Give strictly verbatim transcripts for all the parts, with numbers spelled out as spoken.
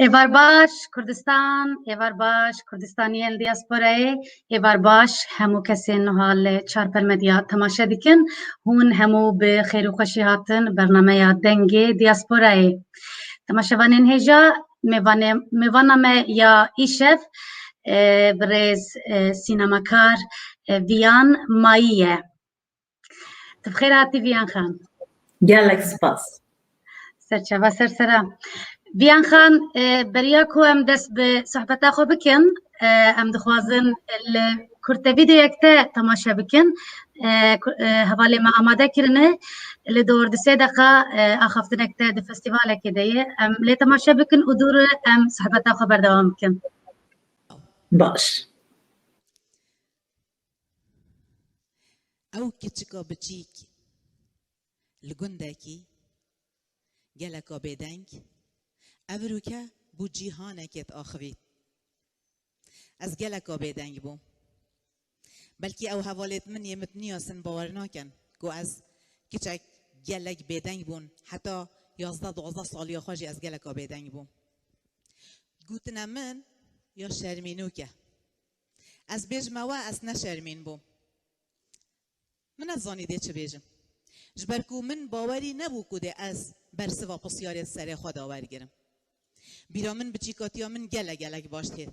Êvar baş Kurdistan, êvar baş Kurdistaniyên diasporayê, êvar baş hemû kesên niha li Çarper Medya temaşe dikin. Hûn hemû bi xêr û xweşî hatin bernameya Dengê Diasporayê. Temaşevanên hêja, mêvanê, mêvana me ya îşev, e, birêz, e, sînemakar, e, Viyan Mayî ye. Tu bi xêr hatî Viyan Xan. Gelek spas. Serçava ser sera. Viyan Xan, e, beriya ku em dest bi sohbeta xwe bikin, e, em dixwazin li kurte vîdeoyek te temaşe bikin. E, ku-, e, hevalê me amade kirine, li dor du sê deqa, e, axaftinek te di festîvalekê de ye. Em lê temaşe bikin û dû re em sohbeta xwe berdewam bikin. Baş. Ew kiçika biçîk li gundekî geleka bêdeng, evrûke bû cîhanekê diaxivît. Ez geleka bêdeng bûm. Belkî ew hevalêt min yê min niyasin bawer nakin ku ez kiçek gelek bêdeng bûn. Heta yazdeh duwazdeh saliya xwe jî ez geleka bêdeng bûm. Gotine min ya şermînok e. Ez bêjime we, ez ne şermîn bûm. Min nezanî dê çi bêjim. Ji ber ku min bawerî nebû ku dê ez bersiva pisyarê serê xwe de wergirim. Bîra min biçîkatiya min gelek gelek baş têt.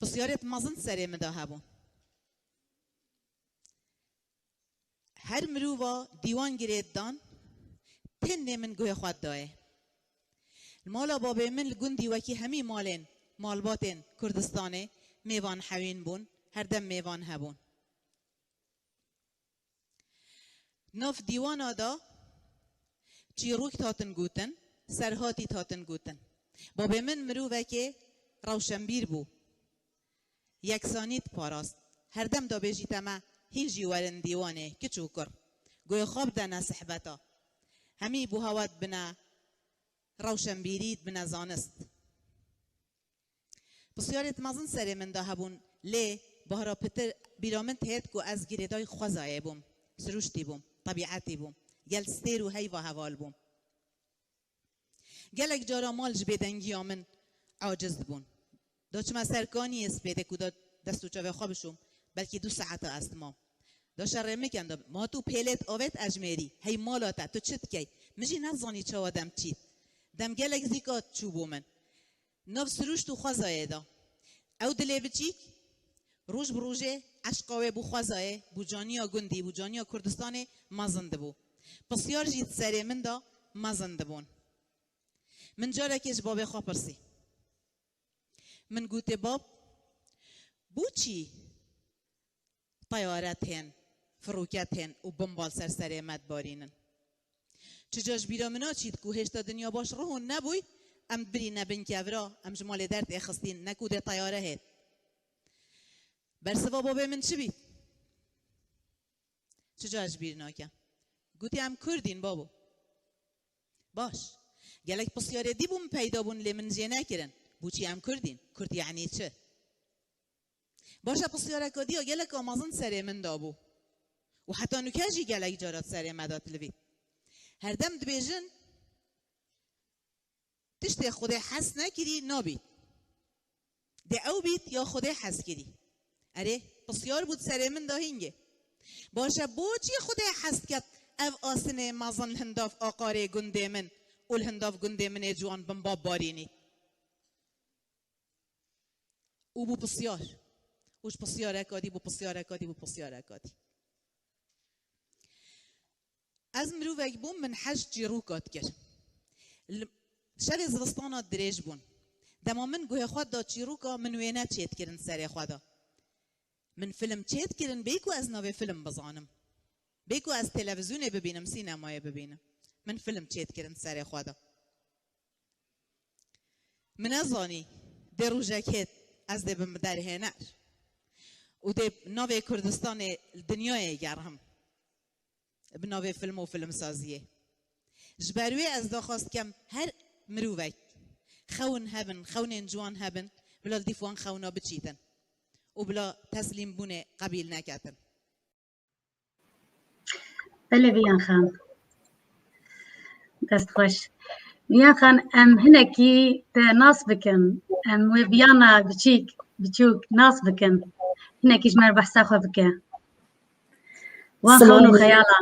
Pisyarêt mezin serê min de hebûn. Her mirova dîwan girêt dan, tenê min guhê xwe dayê. Li mala babê min li gundî wekî hemî malên, malbatên Kurdistanê mêvan hewîn bûn, herdem mêvan hebûn. Nav dîwana de çîrok hatin gotin, serhatî hatin gotin. Babê min mirovekê rewşenbîr bû. Yeksanî diparast. Herdem dabêjîte me, hîn jî werin dîwanê, kiç û kur. Guhê xwe bidene sihbeta. Hemî bo hewa dibine rewşenbîrî, dibine zanist. Pisyarêt mezin serê min de hebûn, lê bahra pitir bîra min têt ku ez girêdayî xwezayê bûm, siruştî bûm, tebîetî bûm, gel stêr û heyva heval bûm. Gelek cara mal ji bêdengiya min aciz dibûn. Da çima ser kaniyê spêdê ku da dest û çavê xwe bişûm, belkî du saeta ez dimam. Da şerê min ken da, ma tu pêlêt avêt ejmêrî, hey mala te, tu çi dikey? Min jî nezanî çawa dem çît. Dem gelek zîka çûbû min. Nav siruşt û xwezayê de. Ew dilê biçîk, roj bi rojê eşqa wê bû xwezayê, bû caniya gundî, bû caniya Kurdistanê mezin dibû. Pisyar jî di serê min de mezin dibûn. Min carekê ji babê xwe pirsî. Min gotê, bab, bo çî teyare tên, firûke tên û bombal ser serê me dibarînin? Çica ji bîra min a çît ku hêşta dinya baş rihûn nebûy, em dibirîne bin kevra, em ji malê derdêxistîn, ne ku dê teyare hêt. Bersiva babê min çi bî? Çica ji bîr nake? Gotî, em Kurdîn babo. Baş. Gelek pisyarê dî bû min peyda bûn, lê min jê nekirin. Bo çî em Kurdîn? Kurd yanî çi? Baş e, pisyareka dî ya gelek a mezin serê min de bû. Û heta nuke jî gelek cara serê me de dilivît. Herdem dibêjin, tiştê Xwedê hez nekirî nabît. Dê ew bît ya Xwedê hez kirî. Erê, pisyar bû di serê min de hingê. Baş e, bo çî Xwedê hez diket ev asinê mezin li hindav aqarê gundê min û li hindav gundê min ê ciwan bimbab barînî? Û bû pisyar. Û ji pisyareka dî bû pisyareka dî bû pisyareka dî. Ez mirovek bûm, min hej çîroka dikir. Li, şevê zivistana dirêj bûn. Dema min guhê xwe da çîroka, min wêne çêdikirin serê xwe de. Min film çêdikirin, bê ku ez navê film bizanim. Bê ku ez televizyonê bibînim, sînemayê bibînim. Min film çêdikirin serê xwe de. Min nezanî dê rojek hêt ez dê bim derhêner û dê navê Kurdistanê li dinyayê gerhim bi navê film û filmsaziyê. Ji ber wê ez daxwaz dikem her mirovek xewn hebin, xewnên ciwan hebin, bila li dîf wan xewna biçîtin û bila teslîmbûnê qebîl neketin. Belê Viyan Xan. Dest xweş. Viyan Xan, em hinekî te nas bikin. Em wê Viyana biçîk, biçûk nas bikin. Hinekî ji me re behsa xwe bike. Wan xewn û xeyala.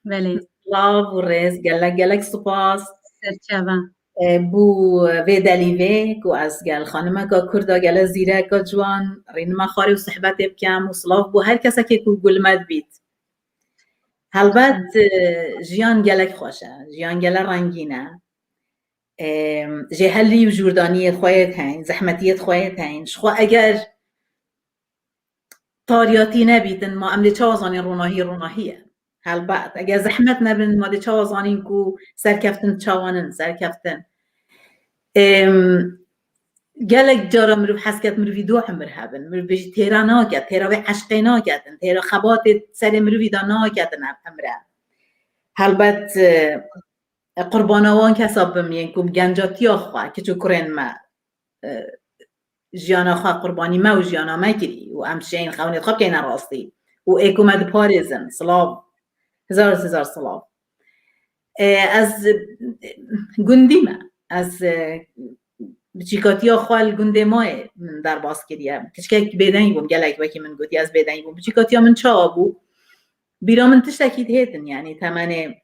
Belê. Silav û rêz, gelek, gelek spas. Serçava. E, bû vê delîvê ku ez gel xanimeka Kurda gele zîreka ciwan, rînima xwarê û sihbetê bikem û silav bû her kesekê ku gul me dibît. Helbet, e, jiyan gelek xweş e, jiyan gele rengîn e. E, jêhelî û jûrdaniyê xwe yê heyîn, zehmetiyê xwe yê heyîn. Ji xwe eger tariyatî nebîtin, ma em dê çawa zanîn ronahî ronahî ye? Helbet, eger zehmet nebin, ma dê çawa zanîn ku serkeftin çawan in, serkeftin. Êm, gelek cara mirov hez ket mirov î du emir hebin. Mirov bêjî têra naket, têra vê eşqê naketin, têra xebatê serê mirovî de naketin ev emre. Helbet, e, qurbana wan kesa bim yên ku gencatiya xwe, kiç û kurên me, e, jiyana xwe qurbanî me û jiyana me kirî û em dişên xewnê xwe bikeyne rastî û ê ku me diparêzin. Silav. Hezar hezar silav. E, ez, e, gundî me. Ez, e, biçîkatiya xwe li gundê mayê min derbas kiriye. Kiçkek bêdeng bûm, gelek wekî min gotiye ez bêdeng bûm. Biçîkatiya min çawa bû? Bîra min tiştekî dihêtin, yanî temenê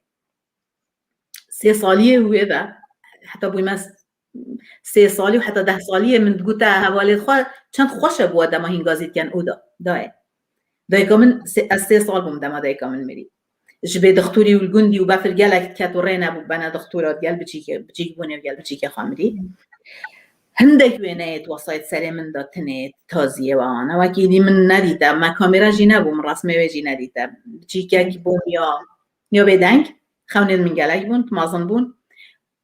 sê saliyê û wê ve, heta bûyme sê salî û heta deh saliyê min digote hevalê xwe, çend xweş e bû we dema hîn gazî dikin û da, dayê. Dayika min sê, ez sê sal bûm dema dayika min mirî. Ji bê dixtûrî û li gundî û befir gelek diket û rê nebû bene dixtûra digel biçîkê, biçîk bûnê û gel biçîkê xwe mirî. Hindek wêneyê di wesayê serê min de tinê taziyê we ane. Wekî dî min nedîte, me kamera jî nebû, min resmê wê jî nedîte. Biçîkek bûm ya, ya bêdeng, xewnên min gelek bûn, mezin bûn.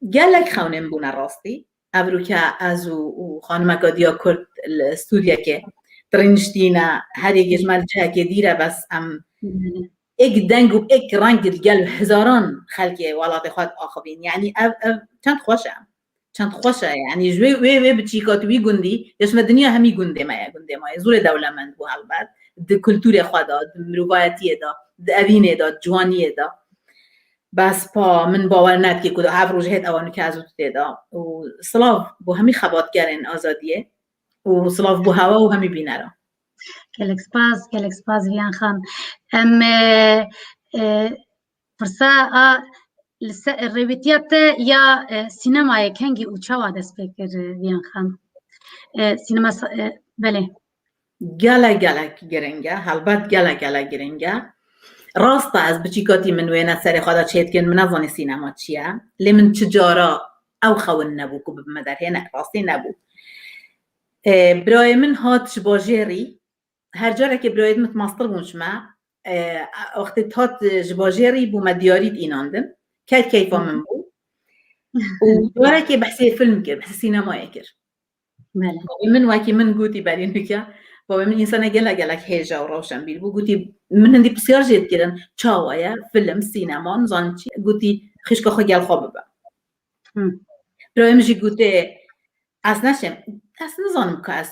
Gelek xewnên bûne rastî. Evroke ez û, û xanimeka diya Kurd li stûdyekê dirîniştîne, her yekê ji me li cihekê dîr e, bes em êk deng û êk reng digel hezaran xelkê welatê xwe diaxivîn. Yanî ev, ev çend xweş e. Çend xweş e. Yanî ji wê, wê, wê biçîka tu wî gundî, ya ji me dinya hemî gundê me ye, gundê me ye. Zûrê dewlemend bû helbet. Di kulturê xwe de, di mirovayetiyê de, di evînê de, di ciwaniyê de. Bes pa min bawer nedikê ku ev roj hêt ewa nuke ez û tu tê de. Û silav bo hemî xebatkerên azadiyê. Û silav bo hewa û hemî bînera. Gelek spas, gelek spas Viyan Xan. Em, e, e, pirsa a li se-, rêwîtiya te ya, e, sînemayê kengî û çawa dest pê kir, e, Viyan Xan? E, sînema sa-, e, belê. Gelek, gelek giring e, helbet gelek, gelek giring e. Rast e, ez biçîkatî min wêne serê xwe de çêdikin, min nezanî sînema çi ye. Lê min çi cara ew xewin nebû ku bibime derhênek, rastî nebû. E, birayê min hat ji bajêrî, her carekê birayê min mastir bûn ji me, e, wextê hat ji bajêrî bû me diyarî diînandin. Ket keyfa min bû. Û carekê behsê film kir, behsê sînemayê kir. Belê. Bavê min wekî min gotî berî nike, bavê min însanê gelek gelek hêja û rewşenbîr bû. Gotî, min hindî pisyar jê dikirin, çawa ye, film, sînema, nizanim çi. Gotî, xişka xwe gel xwe bibe. Hı. Birayê min jî gotê, ez neşêm, ez nizanim ka ez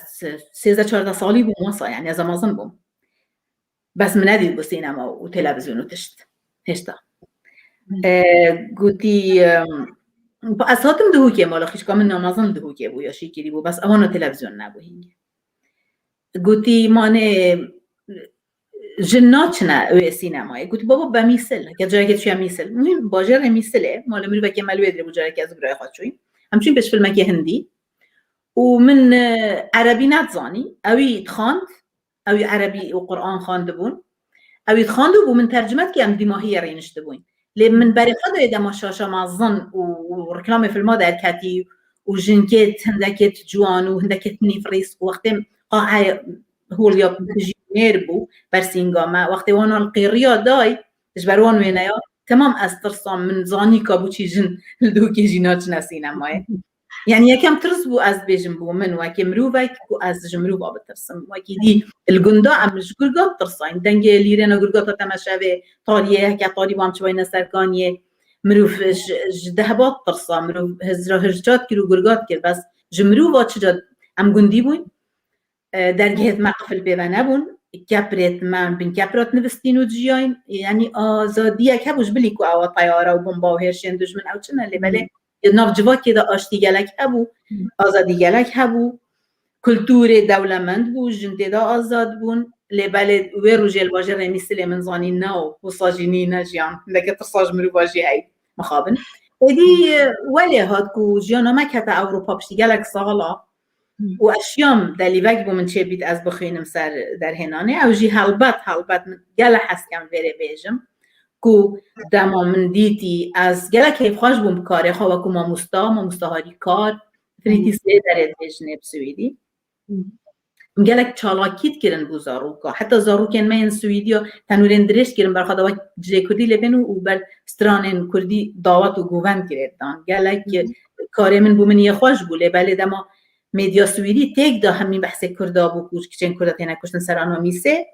sêzdeh çardeh salî bûm wesa, yanî ez mezin bûm. Bes min nedît ku sînema û televîzyon û tişt. Hêşta. E, gotî, em, ez hatim Duhokê, mala xîşka min namezin Duhokê bû ya şîkirî bû, bes ewana televîzyon nebû hîngê. Gotî, manê jin naçine wê sînemayê. Gotî, baba be Mîsil, heke carekê çûye Mîsil. Muhîm, bajêrê Mîsilê, mala mirîvekê me li wê dirê bû, carekê ez û birayê xwe çûyîn. Em çûyîn pêş filmekê hindî. Û min, e, erebî nedizanî. Ewî dixwand, ewî erebî û Quran xwendibûn. Ewî dixwandibû, min tercime dikir, em dîmahiyê rêniştibûn. Lê min berê xwe dayê dema şaşa mezin û, û reklamê filma derketî û jinkê hindekê ciwan û hindekê nîfrîs û wextê qae hol ya bijî nêr bû, bersînga me. Wextê wana li qêriya day, ji ber wan wêneya, temam ez tirsam, min zanî ka bo çi jin li Duhokê jî naçine sînemayê. Yanî yekem tirs bû, ez dibêjim, bo min wekî mirovek ku ez ji mirova bitirsim. Wekî dî li gunda em ji gurga tirsayn. Dengê lîrêna gurga ta temeşevê, tariyê, heke tarî bû em çibayne ser kaniyê. Mirov ji, ji dehba tirsa, mirov hizra hirca dikir û gurga dikir. Bes ji mirova çi ca em gundî bûyn? E, dergehêt me qifil pê ve nebûn. Keprêt me bin kepra dinivistîn û dijiyayîn. Yanî azadiyek hebû ji bilî ku ewa teyare û bomba û hêrşên dijmin ew çi ne, lê belê Di nav civakê de aştî gelek hebû, azadî gelek hebû, kulturê dewlemend bû, jin tê de azad bûn. Lê belê wê rojê li bajêrê Mîsilê min zanî ne û wisa jî nîne jiyan. Hindeke tirsa ji mirova jî heyî mixabin. Êdî, e, welê hat ku jiyana me kete Ewropa piştî gelek sala û ez şiyam delîvek bû min çêbît ez bixwînim ser derhênanê. Ew jî helbet, helbet min gelek hez kem vêrê bêjim ku dema min dîtî ez gelek keyfxweş bûm bi karê xwe wekû mamosta, mamosta harîkar, Frîtî Sêderê dibêjinê bi swîdî. Gelek çalakî dikirin bo zaroka. Heta zarokên me yên Swîdiya tenûrên dirêj kirin, ber xwe de wek cilê kurdî lê bên û, û ber stranên kurdî dawet û govend girê didan. Gelek karê min bo min yê xweş bû, lê belê dema medya Swîdî têk da hemî behsê kurda bû ku kiçên kurda têne kuştin ser ana mîsê.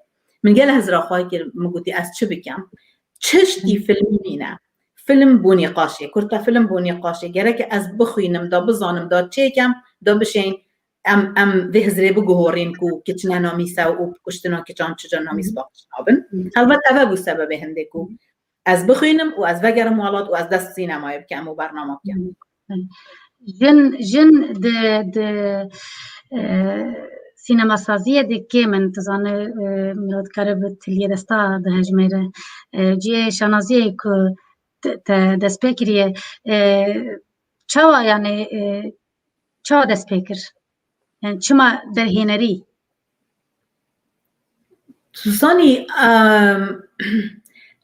Min gelek hizra xwe kir, min gotî ez çi bikim? Çiştî filmî nîne. Film bo nîqaşê, kurta film bo nîqaşê. Gerek ez bixwînim, da bizanim, da çêkem, da bişên em, em vê hizrê biguhorîn ku kiç ne namîs e û kuştina kiçan çica namîs paqij nabin. Helbet ev e bû sebebê hindê ku ez bixwînim û ez vegerim welat û ez dest sînemayê bikim û bernama bikim. Jin, jin di, di, e, sînemasaziyê de kêm in, tu zanî, e, mirov dikare bi tiliyê desta bihejmêre. E, cihê şanaziyê ku te, te dest pê kiriye, e, çawa, yani, e, çawa dest pê kir? Yani çima derhênerî? Tu zanî, em,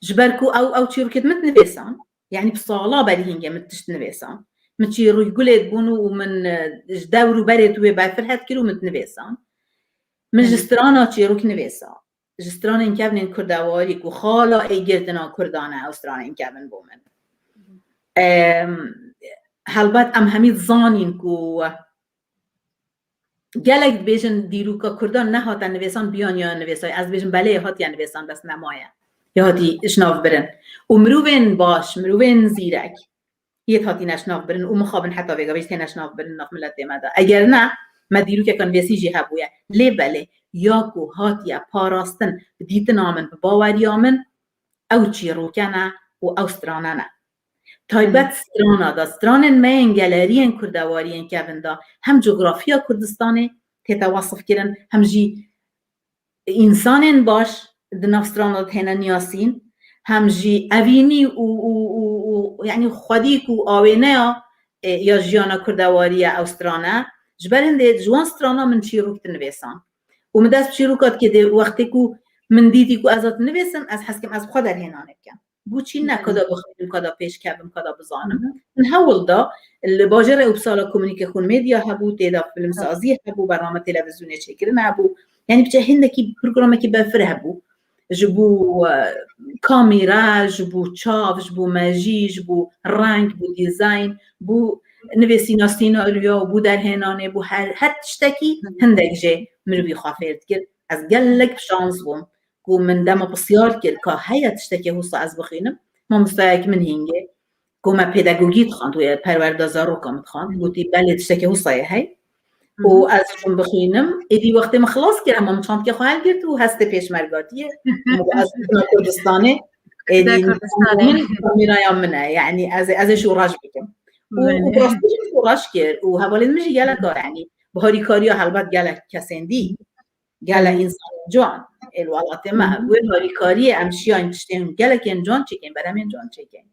ji ber ku ew, ew çîrokêt min dinivêsan, yani bi sala berî hingê min tişt nivêsan. Min çîrokgulêt bûn û min, e, ji dewr û berê tu wê berfireh dikir û min dinivêsan. Min ji strana çîrok nivêsa. Ji stranên kevnên kurdewarî ku xala ê girtina kurdan e, ew stranên kevin bo min. Em, helbet em hemî dizanîn ku gelek dibêjin dîroka kurdan nehate nivêsan, biyaniya nivêsayê. Ez dibêjim belê hatiye nivêsan, bes nemaye. Ya hatî ji nav birin. Û mirovên baş, mirovên zîrek yê hatîne ji nav birin û mixabin heta vê gavê jî têne ji nav birin nav miletê me de. Eger ne, me dîrokeka nivêsî jî hebûye. Lê belê, ya ku hatiye parastin bi dîtina min, bi baweriya min, ew çîroke ne û ew strane ne. Taybet strana de, stranên me yên geleriyên kurdewariyên kevin de hem cografiya Kurdistanê tête wesif kirin, hem jî însanên baş di nav strana de têne niyasîn, hem jî evînî û, û, û, û, yani xwedî ku awêneya, e, ya jiyana kurdewarî ye ew strane. Ji ber hindê ji wan strana min çîrok dinivêsan. Û min dest bi çîroka dikê dê wextê ku min dîtî ku ez hat nivêsim, ez hez kim ez bi xwe derhênanê bikim. Bûçî ne ka da bixwînim, ka da pêş kevim, ka da bizanim. Min hewl da, li bajêrê Uppsala Kommunikasyon Medya hebû, tê de filmsazî hebû, bername televîzyonê çêkirin hebû. Yani biçe hindekî programekî berfireh hebû. Ji bo, e, kamera, ji bo çav, ji bo mejî, ji bo reng, bo dîzayn, bo nivîsîna sînaryo, bo derhênanê, bo her, her tiştekî hindek jê mirovî xwe fêr dikir. Ez gelek bi şans bûm ku min dema pisyar kir ka heye tiştekê wisa ez bixwînim, mamostayek min hingê ku me pedagogî dixwend, wê perwerda zaroka min dixwend, gotî belê tiştekê wisa ye hey. Û ez çûm bixwînim, êdî wextê min xilas kir, hema min çantikê xwe helgirt û hestê pêşmergatiyê. Min got ez diçim Kurdistanê, êdî kamîraya min e, yani ez, ez ê şûreş bikim. Û, û bi rastî jî şûreş kir û hevalên min jî gelek a, yani bi harîkariya helbet gelek kesên dî. Gelek însanên can ê li welatê me. Wê harîkariyê em şiyayên tiştên gelekên can çêkin, berhemên can çêkin.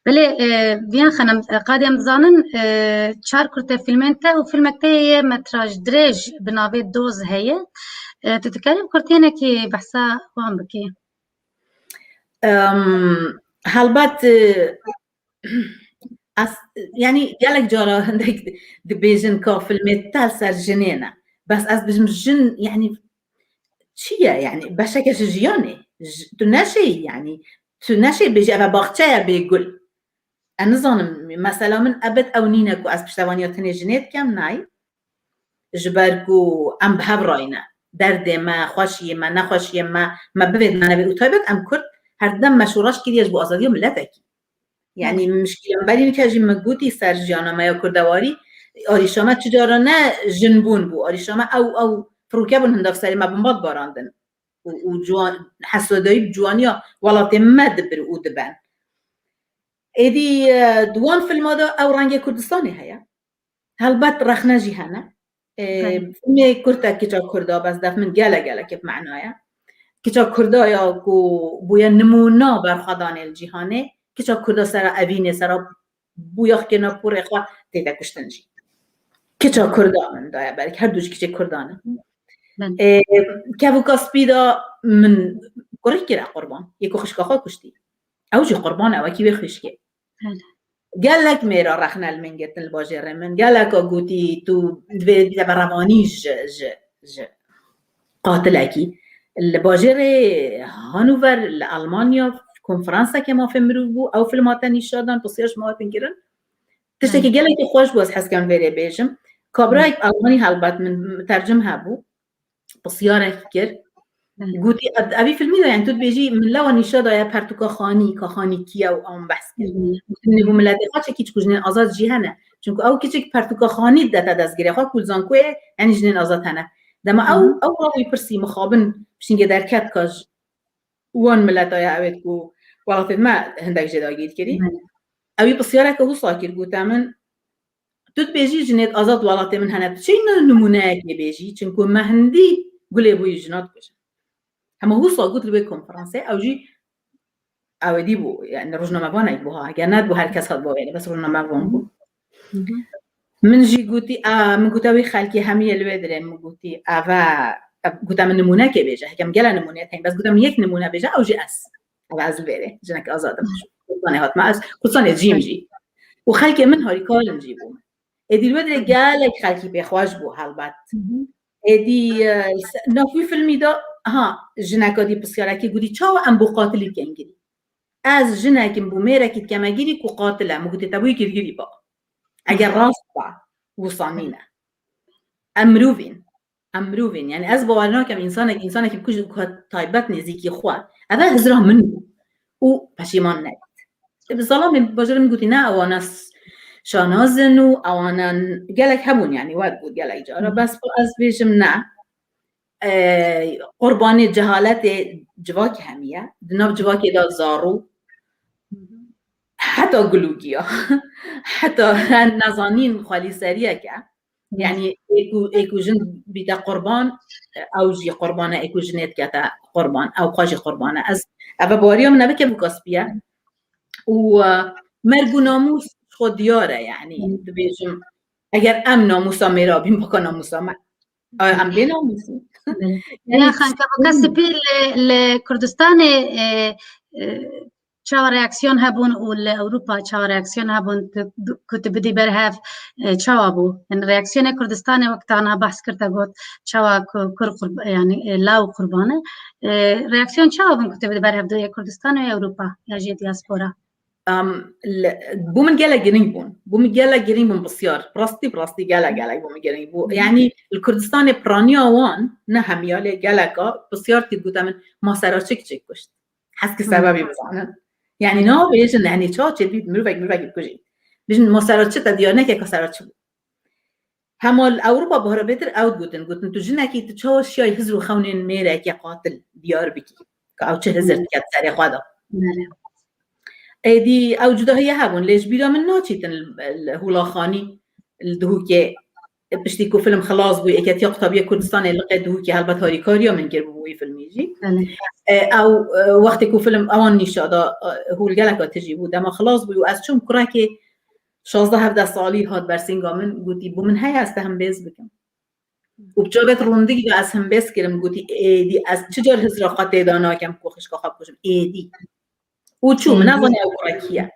Belê, e, Viyan Xanim, e, qadê em dizanin, e, çar kurte fîlmên te û fîlmek te yê metraj dirêj bi navê Doz heye. E, tu dikarî bi kurtiyenekî behsa wan bikî? Em, helbet, e, Ez, yani gelek cara hindek dibêjin ka filmê te ser jinê ne. Bes ez dibêjim jin, yani çi ye? Yani beşeke ji jiyanê. J-, tu neşêyî yani. Tu neşê bêjî eve baxçe ye bê gul. Ez nizanim, mesela min ebed ew nîne ku ez piştevaniya tenê jinê dikem, nayî. Ji ber ku em bi hev rayî ne. Derdê me, xweşiyê me, nexweşiyê me, me bivêt me nevêt. Û taybet em Kurd her dem me şoreş kiriye ji bo azadiya miletekî. Yani mişkîla min berî nîke jî min gotî ser jiyana me ya kurdewarî, arîşa me çi cara ne jinbûn bû. Arîşa me ew, ew firokebûn hinda bi serê me bomba dibarandin. Û, û ciwan, heswadayî bi ciwaniya welatê me dibir û diben. Êdî e, di wan filma de ew rengê Kurdistanê heye. Helbet rexne jî hene. E, Belê. Filmê kurte Kiça Kurda, bes def min gelek gelek bi mena ye. Kiça Kurda ya ku bûye nimûna berxwedanê li cîhanê, Kiça Kurda sera evînê, sera bûyaxkirina porê xwe tête kuştin jî. Kiça Kurda min daye belkî, her du jî kiçê Kurdan in. Belê. E, Kev û Kaspî de min kurê kire qurban. Yê ku xişka xwe kuştî. Ew jî qurban e, wekî wê xwişkê. Belê. Gelek mêra rexne li min girtin li bajêrê min. Geleka gotî tu divê bîte berevanî ji, ji, ji qatilekî. Li bajêrê Hanover li Almanya konferansekê mafê mirov bû. Ew film hate nîşadan, pisyar ji me hatin kirin. Tiştekî Belê. Gelekî xweş bû, ez hez dikim vê rê bêjim. Kabrayek Belê. Almanî helbet min tercim hebû. Pisyarek kir. Belê. Gotî, ev, evî filmî de, yani tu dibêjî, min lewa nîşa daye pertûka xanî, ka xanî kî ye û an behs kir. Hı hı. Gotin, nê bû miletê xwe çekî, çiku jinên azad jî hene. Çunku ew kiçik pertûka xanî didete destgirê xwe, ku li zankoyê, yani jinên azad hene. Dema ew, Hı hı. ew rawî pirsî mixabin pişingê derket ka ji wan mileta ye, ew ê ku welatê me hindek jê dagîr kirî. Hı. Ew ê pisyareke wisa kir, gote min, tu dibêjî jinê azad welatê min hene, tu çi nimûneyekê bêjî, çinku me hindî gulê bûyî jina dikujin. Hema wisa got li wê konferansê, ew jî ew êdî bû, yani rojnamevanek bû ha, eger ne bû her kes hat bavêne, bes rojnamevan bû. Hı hı. Min jî gotî, a, min gote wî xelkê hemî yê li wê dirê, min gotî, ev e, ev, gote min nimûnekê bêje, hekem gele nimûneyê tên, bes gote min yek nimûne bêje, ew jî ez. Ev ez li vêrê, jinek azad im. Kurdistanê hatime ez, Kurdistanê jiyim jî. Û xelkê min harîkar in jî bû. Êdî li wê dirê gelek xelkî pêxweş bû helbet. Hı hı. Êdî, e, se-, nav wî filmî de, ha, jineka dî pisyarekî gotî, çawa em bo qatilî bikin girî? Ez jinekim bo mêrekî dikeme girî ku qatil e. Min gotê te bûyî girgirî ba. Eger rast be, wisa nîne. Em mirovîn. Em mirovîn. Yani ez bawer nakem însanek, însanekî bikujin ku taybet nêzîkî xwe. Ev e hizra min bû. Û peşîman nebît. Bi zelamê bajarê min gotî, ne, ewana s-, şanaz in û ewana n-, gelek hebûn, yani we digot gelek cara. Hı. Bes ez bêjim ne. E, qurbanê cehaletê civakê hemiye. Di nav civakê de zarû, heta gul û giya, heta nezanîn xwelîseriyek e. Yani ê ku, ê ku jin bîte qurban, ew jî qurban e, ê ku jinê dikete qurban, ew xwe jî qurban e. Ez, ev e baweriya min e, bi kev û kaspî ye. Û, e, merg û namûs ji xwe diyar e, yani, Hı. dibêjim, eger em namûsa mêra bîn, baka namûsa me. Ay, em bê namûs in. Belê. Yani Ya xanka, baka spî li, li Kurdistanê, e, e, çawa reaksiyon hebûn û li Ewropa çawa reaksiyon hebûn tu, ku tu bidî ber hev, e, çawa bû? Yani reaksiyonê Kurdistanê wek te ana behs kir, te got çawa ku kur qurb-, yani, e, law qurban e. E, reaksiyon çawa bûn ku tu bidî ber hev, ya Kurdistanê ya Ewropa ya jî diaspora? Em, li, bo min gelek girîng bûn. Bo min gelek girîng bûn, pisyar. Rastî bi rastî gelek, gelek bo min girîng bû. Hı. Yani li Kurdistanê piraniya wan, ne hemiya lê geleka, pisyar kir, gote min, ma sera çi kiçik kuşt. Hez kir Hı. sebebî bizanin. Yani Hı. nabêjin, yani çawa çêbî, mirovek, mirovekî bikujî. Bêjin, ma sera çi te diyar neke ka sera çi bû. Hema li Ewropa bahra bêtir ew digotin, gotin, tu jinekî, tu çawa şiyayî hizr û xewnên mêrekê qatil diyar bikî? Ka ew çi hizir Hı. diket serê xwe de. Belê. Êdî ew cudahiye hebûn, lê ji bîra min naçîtin li, li Hûla Xanî, li Duhokê, piştî ku film xilas bû, Yeketiya Qutabiyê Kurdistanê liqê Duhokê helbet harîkariya min kir bû wî filmî jî. Belê. E, ew, e, wextê ku film ewan nîşa da, e, hûl geleka tijî bû, dema xilas bû û ez çûm, kurekê şazdeh hevdeh salî hat ber sînga min, gotî, bo min heye ez te hembêz bikim. Û bi çavêt rûndigî de ez hembêz kirim, gotî, êdî ez çi car hizra xwe têda nakem ku xişka xwe bikujim, êdî. Û çû, min Êdî. nezanî ew kure kî ye.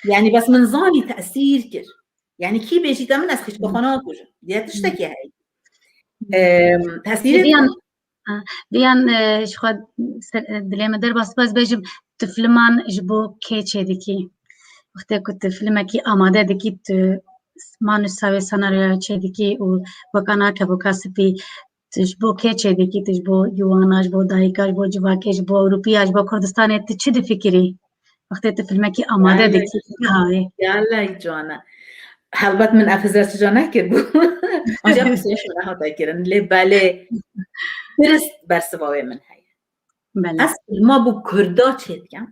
Yani bes min zanî tesîr kir. Yani kî bêjî te min, ez xişka xwe nakujim. Diye tiştekî heye. Em, tesîrê Êdî yan, ha, diyan, e, ji xwe ser, e, dilê me derbas bes bêjim, tu filman ji bo kê çêdikî? Wextê ku tu filmekî amade dikî, tu man û sawê senaryoya çêdikî û weka nake bo kasipî, tu ji bo kê çêdikî? Tu ji bo ciwana, ji bo dayika, ji bo civakê, ji bo Ewropiya, ji bo Kurdistanê, tu çi difikirî? Wextê tu filmekî amade Gelek, dikî, niha wê. Gelek ciwan e. Helbet min ev hizir çi ca nekir bû. Ancak pirsiyarî min nehate kirin. Lê belê, tirs bersiva wê min heye. Belê. Ez filma bo Kurda çêdikim.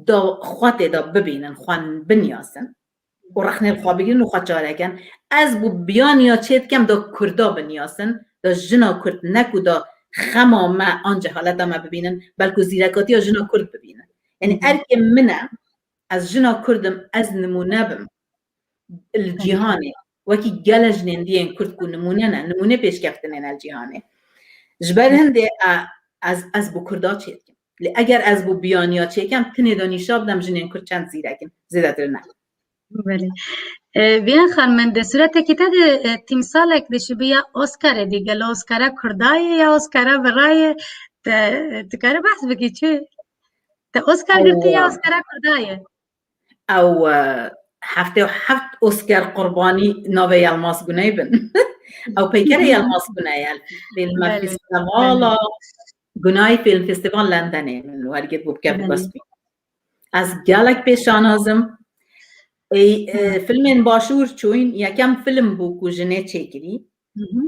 da xwe tê de bibînin, xwe binyasin û rexnê li xwe bigrin û xwe çare kin. Ez bû biyaniya çê dikem da Kurda binyasin, da jina Kurd, ne ku da xema me an cehaleta me bibînin, belku zîrekatiya jina Kurd bibînin. Yani erkê min e, ez jina Kurd im, ez nimûne bim li cîhanê. Wekî gelek jinên diyên Kurd ku nimûne ne, nimûne pêşkeftinê ne li cîhanê. Ji ber hindê e, ez, ez bû Kurda çê dikim. Lê eger ez bû biyaniya çêkem, tinê de nîşa bidem jinên Kurd çend zîrek in, zêdetir ne. Belê. E, Viyan Xan, min di sûretekî te de, e, tîmsalek dişibiya Oscarê dî. Gelo Oscara Kurda ye ya Oscara bira ye? Te, tu kare behs bikî çi? Te Oscar girtî ya Oscara Kurda ye? Ew, e, heftê û heft Oscar qurbanî navê Yilmaz Guney bin. Ew peykerê Yilmaz Guney ye. Fîlme Belê. Festivala Belê. Gunay Film Festival Londonê min wergirt bû bi kevî Belê. Gospî. Ez gelek pê şanaz im. Ey, e, Hı. Filmên başûr çûyîn, yekem film bû ku jinê çêkirî. Hı hı.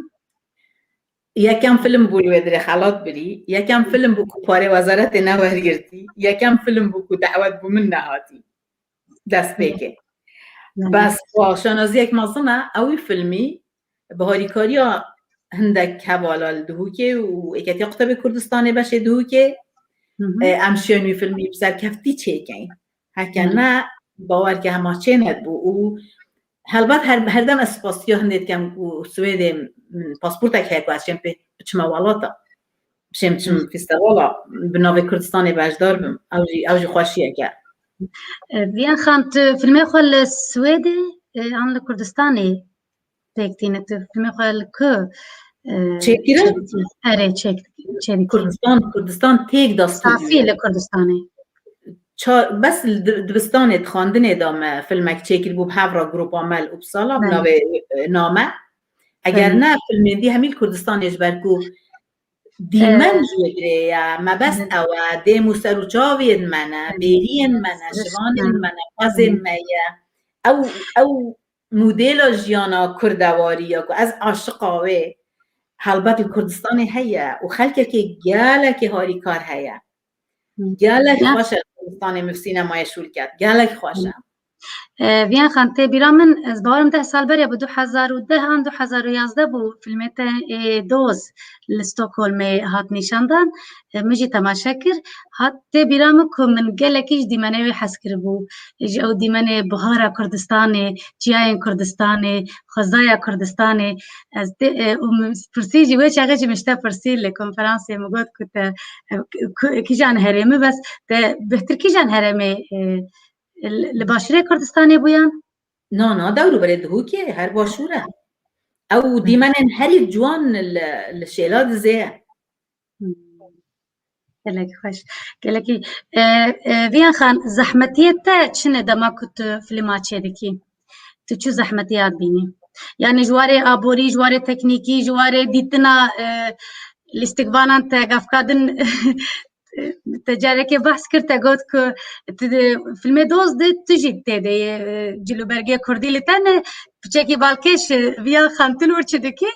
Yekem film bû li wê dirê xelat birî. Yekem film bû ku parê wezaretê newergirtî. Yekem film bû ku dawet bû min nehatî. Destpêkê. Hı. Bes xwe şanaziyek mezin e, ew ê filmî bi harîkariya hindek hevala li Duhokê û Êketiya Qutebê Kurdistanê beşê Duhokê, Hı hı. e, em şiyan wî filmî bi serkeftî çêkeyn. Heke Hı. ne, bawer ke hema çê nedibû û helbet her, herdem ez spasiya hindê dikem ku Swêdê min pasportek heye ku ez çêm pê biçime welata. Bişêm çim Hı. Festivala bi navê Kurdistanê beşdar bim. Ew jî, ew jî xweşiyek e. E, Viyan Xan, tu filmê xwe li Swêdê, e, an li Kurdistanê pêk tîne? Tu filmê xwe li ku, e, Çêkirin? çêdikî? Erê, çêk, çêdikî. Kurdistan, Kurdistan têk da Safî stûdyoyê. Li Kurdistanê. Ça-, bes li di-, dibistanê, di xwendinê de me filmek çêkiribû bi hev re, grupa me li Uppsala, bi Belê. Navê, e, Name. Eger Belê. Ne, filmên dî hemî li Kurdistanê, ji ber ku dîmen Ee, ji wê girê ye, mebest Hı. Ew e, dêm û ser û çavên me ne, Hı. Bêriyên me ne, Hı. Şivanên me ne, xwezên Hı. Me ye. Ew, ew modela jiyana kurdewarî ya ku ez aşiqa wê, helbet li Kurdistanê heye û xelkekê gelekî harîkar heye. Hı. Gelek Ya. Xweş e li Kurdistanê min sînemayê şûl ket. Gelek xweş e. Hı. E, Viyan Xan, tê bîra min, ez bawerim deh sal berê bû, du hezar û deh an du hezar û yazdeh bû, filmê te ê Doz li Stockholmê hat nîşandan. E, min jî temaşe kir. Hat tê bîra min ku min gelekî ji dîmenê wê hez kiribû. Ji ew dîmenê buhara Kurdistanê, çiyayên Kurdistanê, xwezaya Kurdistanê. Ez tê, e, û min pirsî jî wê çaxê jî min ji te pirsî li konferansê min got ku te, e, ku, kîjan herêmî bes, te bêhtir kîjan herêmê, e, Li, li Başûrê Kurdistanê bûyan? Na, na, dewr û berê Duhokê, her başûr e. Ew Hı. Dîmenên herî ciwan li, li Şêla Dizê ye. Hı. Gelek xweş. Gelekî, e, e, Viyan Xan, zehmetiyê te çi ne dema ku tu filma çêdikî? Tu çi zehmetiya dibînî? Yani ji warê aborî, ji warê teknîkî, ji warê dîtina, e, lîstikvanan te gavka din Te carekê behs kir, te got ku tu di filmê Doz de tu jî tê de yê, e, cilûbergê kurdî li te ne, piçekî balkêş, e, Viyan Xan tu li wir çi dikî?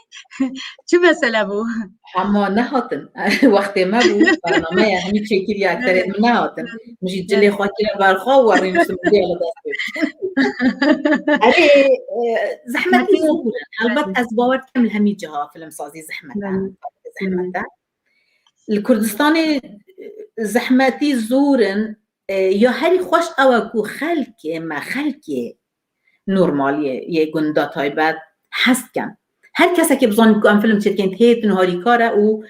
Çi mesele bû? Hema nehatin. Wextê me bû, bernameya hemî çêkiriye, akterên min nehatin. Min jî cilê xwe kire ber xwe û rûniştim diya li destê. Erê, e, zehmetî Zehmetî zor e. Helbet ez bawer dikim li hemî ciha filmsazî zehmet e. Belê. Zehmet e. Li Kurdistanê, e, zehmetî zor in, e, ya herî xweş ew e ku xelkê me, xelkê normal yê, yê gunda taybet hez dikin. Her kesekê bizanî ku em film çêdikin, hêtin harîkar e û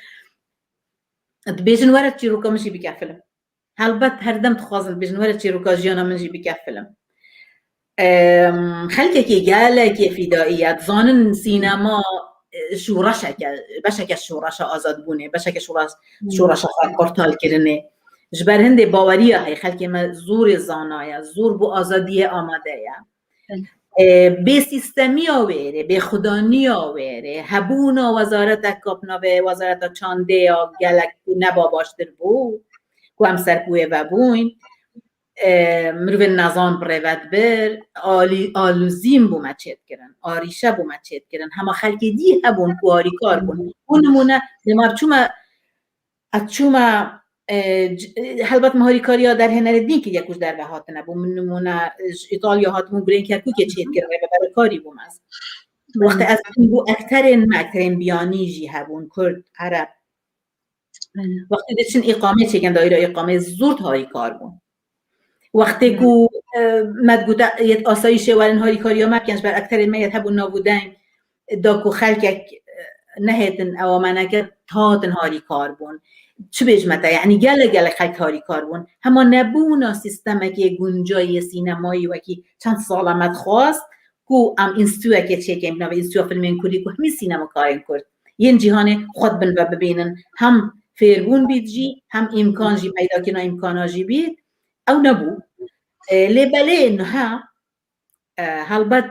dibêjin, "Were çîroka min jî bike film." Helbet her dem dixwazin dibêjin, "Were çîroka jiyana min jî bike film." Em, xelkekî gelekî fîdaî ye. Dizanin sînema, e, şoreşeke, beşeke şoreşa azadbûnê, beşeke şoreş-, Hmm. şoreşa xwe qurtal kirinê. Ji ber hindê baweriya heye, xelkê me zor ê zana ye, zor bo azadiyê amade ye. Belê. E, bêsîstemiya wêrê, bêxudaniya wêrê, hebûna wezareta ku bi navê wezareta çandê ya gelek ku neba baştir bû, ku em ser bi wê vebûyn, e, mirovên nezan bi rê ve dibir, alî-, alozîn bo me çêdikirin, arîşe bo me çêdikirin. Hema xelkê dî hebûn ku harîkar bûn. Bû nimûne, dema çûme, ez çûme E, c-, e, helbet me harîkariya derhênerê din kiriye ku ji derve hatine bû. Min nimûne, e, ji Îtalya hatibûn, gurên Kerkûkê çêdikir, rêveberê karî bûm ez. Wextê ez bû ekterên me, ekterên biyanî jî hebûn, Kurd, Ereb. Belê. Wextê diçin îqamê çêkin, daîra îqamê zûrt harîkar bûn. Wextê Hı. ku, e, me diguta yet asayîşê werin harîkariya me bikin, ji ber ekterên me yet hebûn nav û deng, da ku xelkek, e, nehêtin ewa me neke, hatin harîkar bûn. Çi bêjime te, yanî gelek gelek xelk harîkar bûn. Hema nebûna sîstemekê guncayê sînemayî wekî çend sala me dixwast ku em înstitûyekê çêkin, bi navê Înstitûya Filmên Kurdî ku hemî sînemakarên Kurd yên cîhanê xwe di bin ve bibînin. Hem fêrbûn bît jî, hem îmkan jî, peydakirina îmkana jî bît. Ew nebû. E, lê belê niha, e, helbet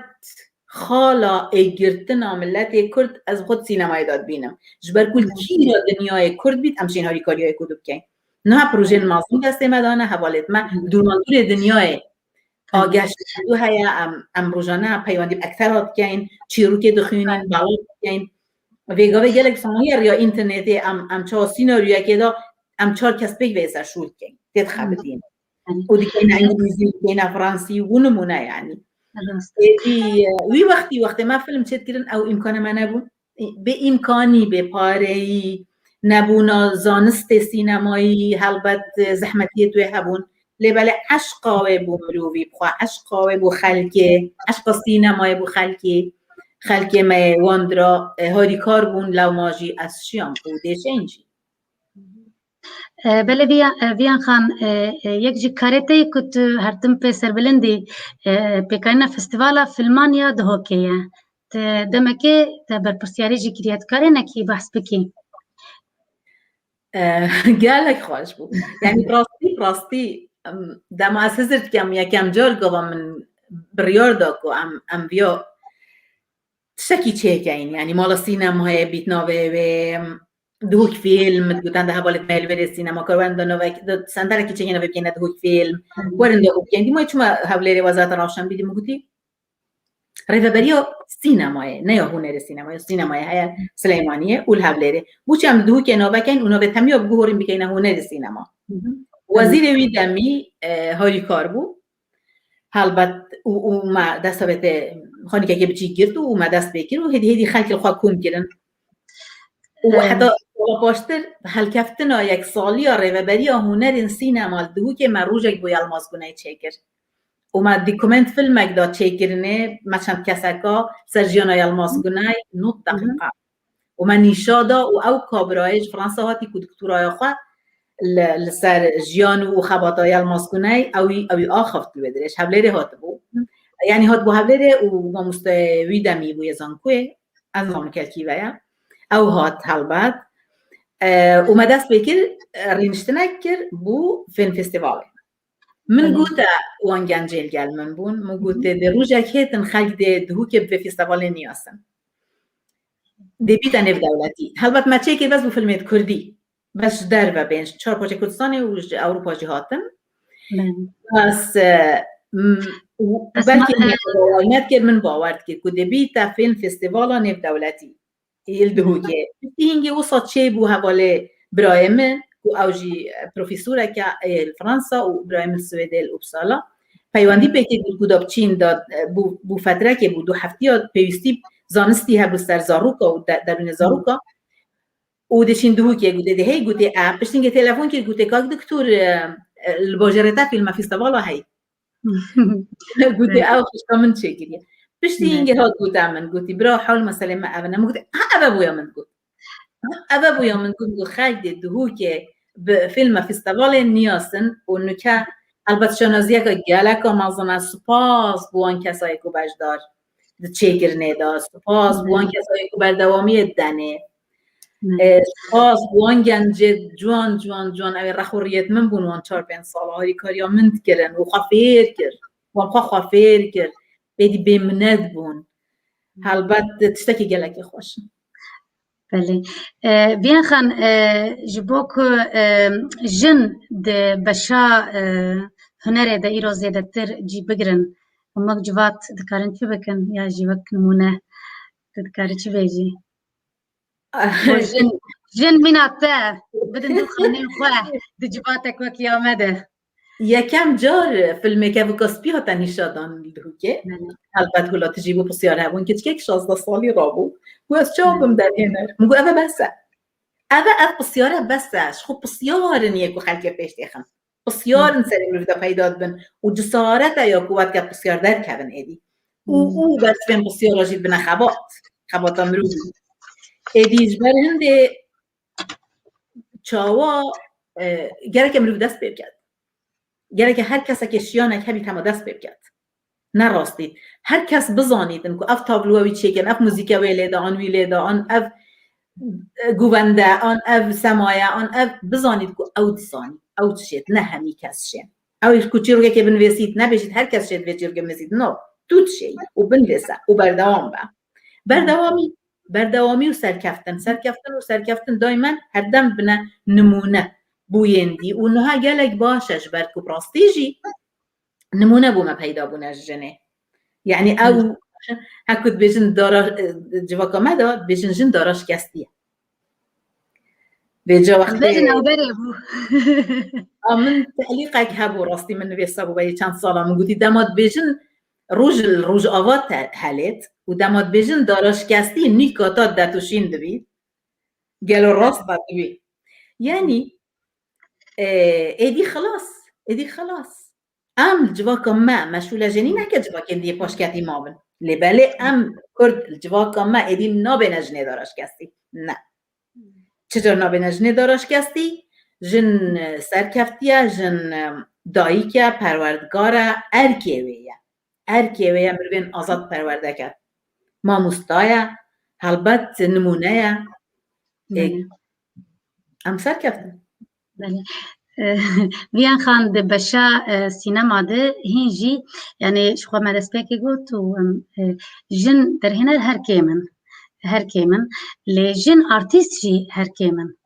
xala êgirtina miletê Kurd ez bi xwe di sînemayê de dibînim. Ji ber ku li kîra dinyayê Kurd bît, em şên harîkariya yek û du bikeyn. Niha projeyên mezin destê me de ne, hevalêt me Hı. dûr ma dûrê dinyayê Hı. ageh ji dû heye, em, em rojane peywendî bi ekteran dikeyn, çîrokê dixwînin, Hı. belav dikeyn. Vê gavê gelek saniye riya înternetê em, em çawa sînaryoyekê de em çar kes pêk ve ser şûl dikeyn. Tê dixebitînin. Hı. Û dikeyne Hı. îngilîzî, dikeyne fransî û nimûne yanî. Rast. Êdî, e, wî wextî, wextê me film çêdikirin, ew îmkana me nebûn. Bê îmkanî, bê pareyî, nebûna zanistê sînemayî, helbet, e, zehmetiyê wê hebûn. Lê belê eşqa wê bû mirovî, bi xwe eşqa wê bû xelkê, eşqa sînemayê bû xelkê, xelkê me yê wan dira, e, harîkar bûn, lewma jî ez şiyam û dê şên jî. E, belê Viya-, e, Viyan Xan, e, e, yek ji karê te yê ku tu her tim pê serbilind î, e, pêkanîna Festîvala Filman ya Dihokê ye. Te demekê te berpirsiyarî jî kiriye. Dikarî nekî behs bikî? E, gelek xweş bû. Yanî rastî, rastî, em, dema ez hizir dikem, yekem car gava min biryar da ku em, em viya tiştekî çêkeyin. Yanî mala sînemayê bît navê wê, em, Dihok Fîlm, min digotan de hevalêt me li vêrê sînemakar werin da navek, da senterekî çêkên navê bikeyne Dihok Fîlm. Hı. Werin da bikeyne. Dîma çima Hewlêrê Wezareta Rawşanbîrî min gotî, Rêveberiya sînemayê, ne ya hunerê sînemayê, sînemayê heye Sileymaniyê û li Hewlêrê. Boçi em li Dihokê navekên û navê temiya biguhorîn bikeyne hunerê sînema. Hı hı. Wezîrê wî demî, e, harîkar bû. Helbet û, û me dest bi xanîkekê biçîk girt û me dest pê kir û hêdî hêdî xelk li xwe kom kirin. Û Evet. heta sala paştir helkeftina yeksaliya Rêveberiya Hunerên Sînema li Dihokê me rojek bo Yilmaz Guney çêkir. Û me dokument filmek da çêkirinê, me çend keseka ser jiyana Yilmaz Guney nod Hı hı. deqîqa. Û me nîşa da û ew kabirayê ji Fransa hatî ku doktoraya xwe li, li ser jiyan û xebata Yilmaz Guney, ewî, ewî axaft li wê dirê, ji Hewlêrê hatibû. Hı. Yanî hatibû Hewlêrê û mamosteyê wî demî bûye zankoyê, ez nizanim kel kî ve ye. Ew hat helbet. E, û me dest pê kir, e, rîniştinek kir bo fîlm festîvalê. Min Hı. gote wan gencê li gel min bûn, min gote, Hı. dê rojek hêtin xelk dê Dihokê bi vê festîvalê niyasin. Dê bîte nêvdewletî. Helbet me çêkir bes bo filmê kurdî. Bes ji derve bên, ji çar parçeyê Kurdistanê û ji Ewropa jî hatin. Belê. Bes, e, m-, û Bes belkî ma-, me bawer nedikir, min bawer dikir ku dê bîte fîlm festîvala nêvdewletî. Ê li Dihokê. Piştî hingê wisa çêbû hevalê birayê min, ku ew jî, e, profesorek e, ê li Fransa û birayê min Swêdê li Uppsala. Peywendî pê kir got ku da biçîn da, e, bû, bû fetrekê bû, du heftiya pêwîstî zanistî hebû ser zaroka û de-, derûnê zaroka. Û diçîn Dihokê gotê, dê hey gotê, e, piştî hingê telefon kir gotê, kak doktor, e, e, li bajarê te fîlme festîvala hey. Gotê, Evet. ew xişka min çêkiriye. Piştî Evet. hingê hat gote min, gotî, bira, hewil meselê me ev ne. Min gotî, ha, ev e bûya min got. Ha, ev e bûya min got, got, xelk dê Dihokê bi fîlme festîvalê niyasin û nuke helbet şanaziyeke geleka mezin e. Spas bo wan kesayê ku beşdar di çêkirinê de. Spas bo wan Evet. kesayê ku berdewamiyê didenê. Evet. E, spas bo wan gencê ciwan, ciwan, ciwan, ew ê rex û riyêt min bûn wan çar pênc sala, harîkariya min dikirin û xwe fêr kir. Wan xwe xwe fêr kir. Êdî bêminet bûn. Helbet tiştekî gelekî xweş e. Belê. E, Viyan Xan, e, ji bo ku, e, jin di beşa, e, hunerê de îro zêdetir cî bigirin, hemû civat dikarin çi bikin? Ya jî wek nimûne, tu dikarî çi bêjî? Bo jin, Jin mîna te bidin di xaneyên xwe, di civatek wekî ya me de. Yekem car filmê Kevika Spî hate nîşadan li Dihokê. Belê. Helbet hûla tijî bû, pisyar hebûn. Keçikek şazdeh salî rabû. Got, ez çawa bim derhêner? Min got, ev e, bes e. Ev e, ev pisyar e, bes e. Ji xwe pisyar in yê ku xelkê pêş têxin. Pisyar in serê mirov de peyda dibin. Û cesaret e ya ku weke pisyar derkevin êdî. Û, û bersivên pisyara jî dibine xebat. Xebata mirovî. Êdî ji ber hindê çawa, e, gereke mirov dest pê biket. Gereke her kesekê şiyanek hebît hema dest pê biket. Ne rastî. Her kes bizanîtin ku ev tabloya wî çêkin, ev muzîke wê lê de an, wî lê de an, ev, e, guvende an, ev semaye an, ev bizanît ku ew dizanî. Ew çi şêt, ne hemî kes şên. Ew ku çîrokekê binivêsît, nebêjît her kes şêt vê çîrokê binivêsît. No. Tu dişêyî û binivêse û berdewam be. Berdewamî, berdewamî û serkeftin. Serkeftin û serkeftin daymen herdem bine nimûne bûyên dî. Û niha gelek baş e ji ber ku bi rastî jî nimûne bo me peyda bûne ji jinê. Yanî ew, heku dibêjin dara, civaka me de dibêjin jin dara şikestî ye. Vêca wextê Bêjin ew berê bû. A, min tehlîqek hebû, rastî min nivêsa bû, belê çend sala min gotî, dema dibêjin roj li rojava te helêt û dema dibêjin dara şikestî nî kata det û şîn dibî. Gelo rast ve dibî? Yanî, e, êdî xilas, êdî xilas. Em li civaka me, me şûle jê nîne ke civakên dî yê paşketî mabin. Lê belê em Kurd li civaka me êdî nabêne jinê dara şikestî. Ne. Çi car nabêne jinê dara şikestî? Jin, e, serkeftiye, jin, e, dayik e, perwerdgar e, erkê wê ye. Erkê wê ye mirovên azad perwerde ket. Mamosta ye, helbet nimûne ye. Ê, Belê. Em serkeftin. Belê. Eh, Viyan Xan, di beşa, eh, sînema de hîn jî, yanî ji xwe me destpêkê got û em, eh, jin derhêner her kêm in. Her kêm in. Lê jin artîst jî her kêm in.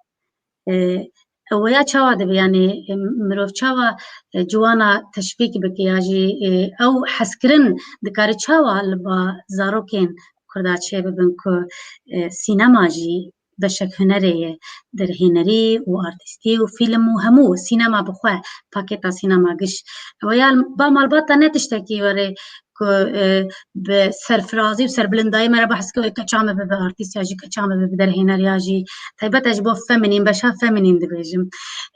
Eh, ew ya çawa dibe? Yanî, eh, mirov çawa, eh, ciwana teşvîk bike ya jî, eh, ew hezkirin dikare çawa li ba zarokên Kurda çêbibin ku, eh, sînema jî beşek hunerê ye, derhênerî û artîstî û fîlm û hemû sînema bi xwe, pakêta sînema giş. Ew ya ba malbata ne tiştekî were ku, e, bi serfirazî û serbilindayî me re behs ke wê keça me bibe artîst ya jî keça me bibe derhêner ya jî taybet e ji bo feminîn, beşa feminîn dibêjim.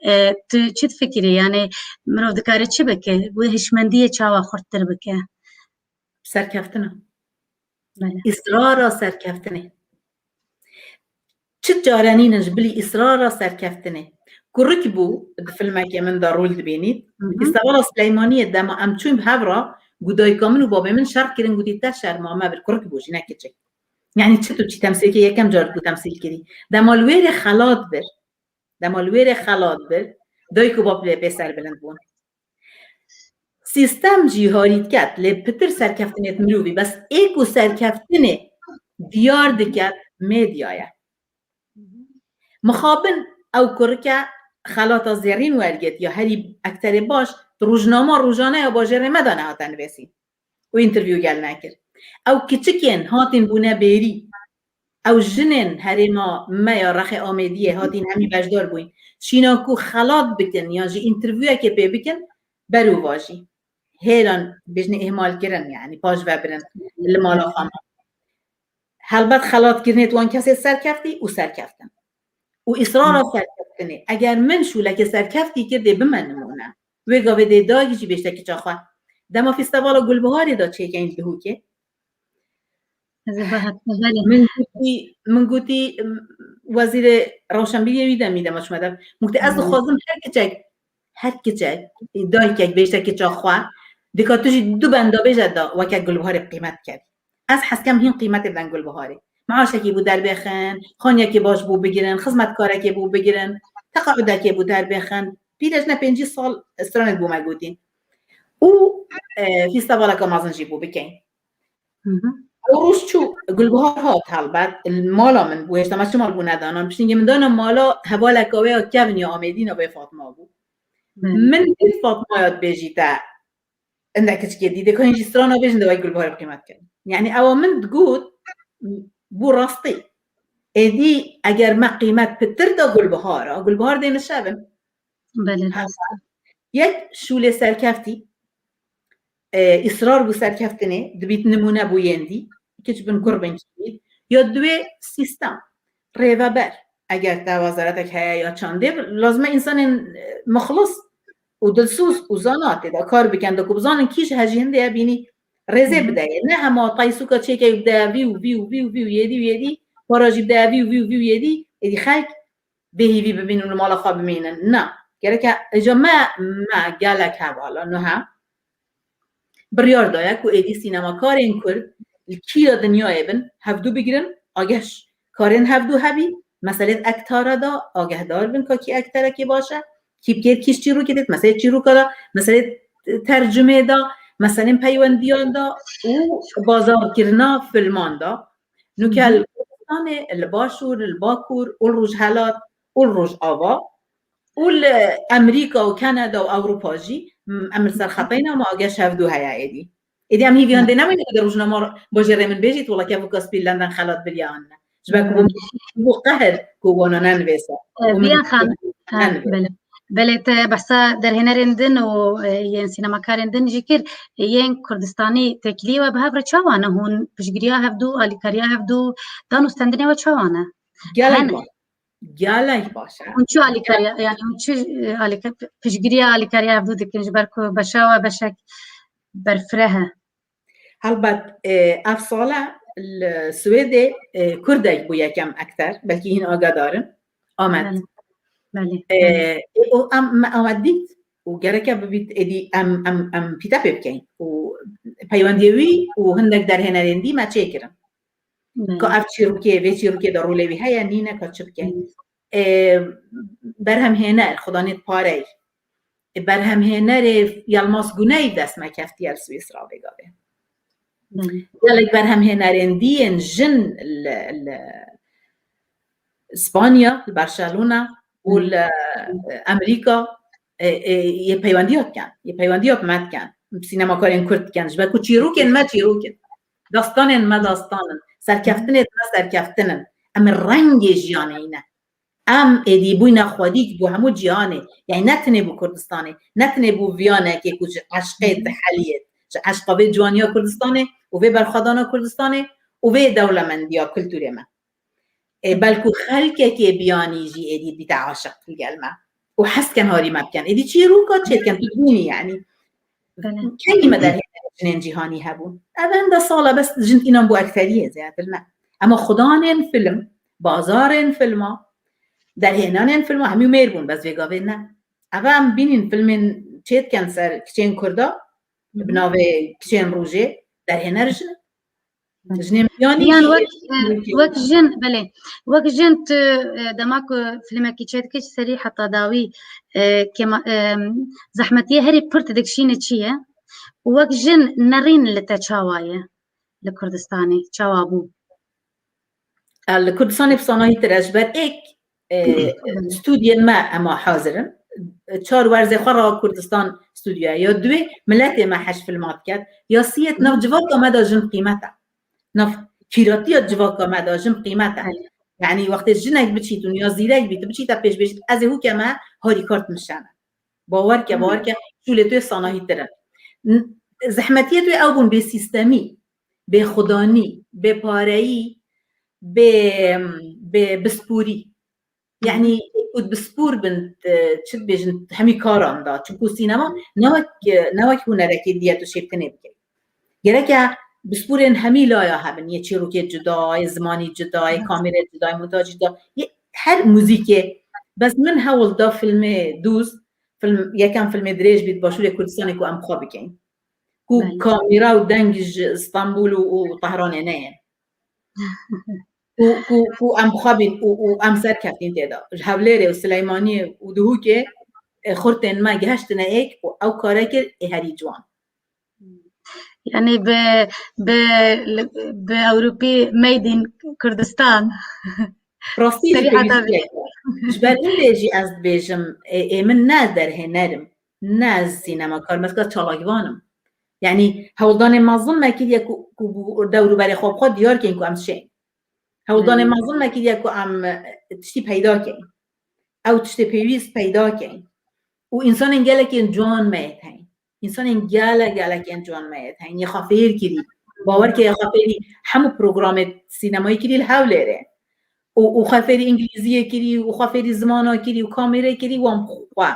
E, tu çi difikirî? Yanî mirov dikare çi bike? Wê hişmendiyê çawa xurttir bike? Serkeftina. Belê. Israra serkeftinê. Çi çare nîne ji bilî israra serkeftinê. Kurik bû, di filmeke min de rol dibînît. Hı hı. Fîstevala Sileymaniyê dema em çûn bi hev re, got, dayika min û babê min şer kirin, gotî, te şerma mebir, kurik bû jî, ne kiçik. Yanî çi tu çi temsîlkê yekem car ku temsîl kirî. Dema li wê rê xelat bir, dema li wê rê xelat bir, dayik û bab lê pê serbilind bûn. Sîstem jî harî diket, lê pitir serkeftinê di mirovî, bes ê ku serkeftinê diyar diket, medya ye. Mixabin ew kurike xelata zêrîn wergirt ya herî ekterê baş, di rojnama rojane ya bajêrê me de nehate nivîsîn û întervîw gel nekir. Ew kiçikên hatîn bûne bêrî. Ew jinên herêma me ya Rexê Amêdiyê hatîn hemî beşdar bûyn. Şîna ku xelat bikin yan jî înterviyekê pê bikin, berû vajî. Hêlan bêjinê îhmal kirin, yanî paş vebirin li mala xwe me. Helbet xelatkirinê di wan kesê serkeftî û serkeftin. Û israra serkeftinê. Eger min şûlekê serkeftî kir, dê bime nimûne. Wê gavê dê dayik jî bêjte kiça xwe. Dema fîstevala Gulbiharê de çêkeyn li Dihokê. Ez ê bihat, belê. Min gotî, min gotî, em, wezîrê rewşenbîriyê wî demî dema çûme dev. Min gotî, ez Hı. dixwazim her kiçek, her kiçek, dayikek bêjte kiça xwe, dika tu jî du benda bêje da weke Gulbiharê bi qîmet kerî. Ez hez kem hîn qîmetê biden Gulbiharê. Meaşekî bû derbêxin, xaniyekî baş bû bigirin, xizmetkarekê bû bigirin, teqaudekê bû derbêxin. Pîrejne pêncî sal stranê bû me gotîn. Û, e, fîstevaleke mezin jî bû bikeyn. Hı hı. Ew roj çû, Gulbihar hat helbet, li mala min bû, hêşta me çi mal bû nedanan. Piştî min dana mala, hevaleka wê ya kevin ya Amêdî navê Fatma bû. Belê. Min dît Fatmaya dibêjî te, hindek kiçikê dî, dê ku hîn jî strana bêjin de wek Gulbiharê bi qîmet kirin. Yanî ewa min digot, bû rastî. Êdî eger me qîmet pitir da Gulbihara, Gulbihar dê nişevin. Belê, rast e. Yek şûlê serkeftî, e, îsrar bû serkeftinê, dibît nimûne bû yên dî, kiç bin kur bin kî bît. Ya duê sîstem, rêveber. Eger te wezaretek heye ya çandê, lazim e însanên, e, mixlis û dilsûz û zana tê de kar bikin de ku bizanin kî ji hejî hindê ye bînî rêzê bideye. Ne hema taysûka çêkey bideye vî û vî û vî û vî û yêdî û yêdî, para jî bideye vî û vî û vî û yêdî, êdî xelk bê hîvî bimînin û li mala xwe bimînin. Na. Gereke îca me, me gelek hevala nuha biryar daye ku êdî sînemakarên Kurd li kî ya dinyayê bin, hevdû bigirin, ageh karên hevdû hebî, meselê ektara da agehdar bin ka kî ekterekî baş e, kî bi kêr kî ji çîrokê dêt, meselê çîroka da, meselê tercumê da, meselên peywendiyan da û bazarkirina filman da. Nûke Hı hı. li Kurdistanê, li Başûr, li Bakur û li Rojhelat û li Rojava û li Amerîka û Kanada û Ewropa jî, m-, em li ser xeteyna me ageh hevdû heye êdî. Êdî em hîviyan Hı. dê nemînin ku di rojnama bajêrê min bêjît, wela kevûka spî London xelat biriya anne. Ji ber ku Hı. bû qehr ku wana nenivêse. E, Û min Viya Xan, ha, nenivêse. belê. Belê te behsa derhênerên din û, e, yên sînemakarên din jî kir, e, yên Kurdistanî têkiliyê we bi hev re çawa ne? Hûn piştgiriya hevdû, alîkariya hevdû, dan û stendinê we çawa ne? Gelek Hene. baş. Gelek baş e. Hûn çi alîkariya, yani hûn çi, e, alîka-, piştgiriya alîkariya hevdû dikin ji ber ku beşa we beşek berfireh e? Helbet, e, ev sale li Swêdê, e, Kurdek bû yekem ekter, belkî hîn agadar in. Amed. Belê. Belê, E, belê. e, û em, me, em dît û gereke bibît êdî em, em, em pîte pê bikeyin. Û peywendiyê wî û hindek derhênerên dî me çêkirin. Belê. Ka ev çîrokê, vê çîrokê de rolê wî heye, nîne, ka çi bikeyin. Hı. E, berhemhêner, xudanê parey. E, berhemhênerê Yilmaz Guney dest me keftiye li Swîsra vê gavê. Belê. Gelek berhemhênerên dî yên jin li, li Spanya, li Barcelona û Hı. li, e, Amerîka, e, e, yê peywendiya dikin, yê peywendiya bi me dikin, sînemakarên Kurd dikin, ji ber ku çîrokên me çîrok in, dastanên me dastan in, serkeftinên me serkeftin in. Em rengê jiyanê ne. Em êdî bûyne xwedî ji bo hemû cîhanê. Yani ne tenê bo Kurdistanê, ne tenê bo viyanekê ku ji eşqê diheliyê, ji eşqa vê ciwaniya Kurdistanê û vê berxwedana Kurdistanê û vê dewlemendiya kulturê me. E, belku xelkekê biyanî jî êdî bîte aşiq li gel me û hez ken harî me bikin. Êdî çîroka çê dikin, tu dibînî yani. Belê. Kengî me derhênerên jinên cîhanî hebûn? Ev hinde sal e, bes jin înan bo ekteriyê zêdetir ne. Ema xudanên film, bazarên filma, derhênanên filma hemî mêr bûn, bes vê gavê ne. Ev em bînîn filmên çê dikin ser kiçên Kurda, Hı hı. bi navê Kiçên Rojê, derhêner jin in. Jinên biyanî Yan jî wek, e, wek jin, belê. Wek jin tu, e, dema ku filmekî çêdikî ji serî heta dawî, e, kêma-, e, zehmetiyê herî pir tu dikişînî çi ye? Û wek jin nerîn li te çawa ye? Li Kurdistanê çawa bû? E, li Kurdistanê bi sanahî tire ji ber êk, e, stûdyên me ema hazir in. Çar werzê xwe re Kurdistan stûdyoya. Ya duê miletê me heş filmat ket. Ya siyêt nav civaka me de jin qîmet e. Nav kîratiya civaka me de jin qîmet e. Evet. Yani wextê jinek biçît û ya zîrek bît, biçîte pêş bêjît, ez ê hûke me harîkar dimişene. Bawer ke, bawer ke, şûlê tu yê sanahîtir e. N-, zehmetiyê tu yê ew bûn bê sîstemî, bê xudanî, bê pareyî, bê, bê bispûrî. Yani, ku bispûr bin, e, çi dibêjin, hemî karan da. Çunku sînema ne wek, ne wek hunerekê diye tu şêptinê bikey. Gereke bispûrên hemî laya hebin. Yê çîrokê cuda, yê zimanî cuda, yê kamêrê cuda, yê montajî cuda, yê her muzîkê. Bes min hewl da filmê dûz, film, yekem filmê dirêj bît Başûrê Kurdistanê ku em xwe bikeyin. Ku Belê. kamîra û deng ji Stenbul û, û Tehranê neyên. Ku, ku, ku em xwe bîn û, û em serkeftin tê de. Ji Hewlêrê û Sileymaniyê û Duhokê, e, xurtên me gihiştine êk û ew kare kir ê herî ciwan. Yani bi, bi, bi Ewropî made in Kurdistan. Rastî jî Serî heta pêwîstiyek e. Ji ber hindê jî ez dibêjim, ê, ê min ne derhêner im, ne ez sînemakar im, ez ka çalakvan im. Yani hewldanê mezin me kiriye ku, ku dewrûberê xwe bi xwe diyar keyin ku em şên. Hewldanê mezin me kiriye ku em, e, tiştî peyda kein. Ew tiştê pêwîst peyda kein. Û însanên gelekên ciwan me yê heyn. Însanên gelek, gelekên ciwan me yê heyn. Yê xwe fêr kirî. Bawer ke yê xwe fêrî hemû programê sînemayî kirî li Hewlêrê. Û, û xwe fêrî îngilîziyê kirî, û xwe fêrî zimana kirî, û kamêrê kirî, wan xwe.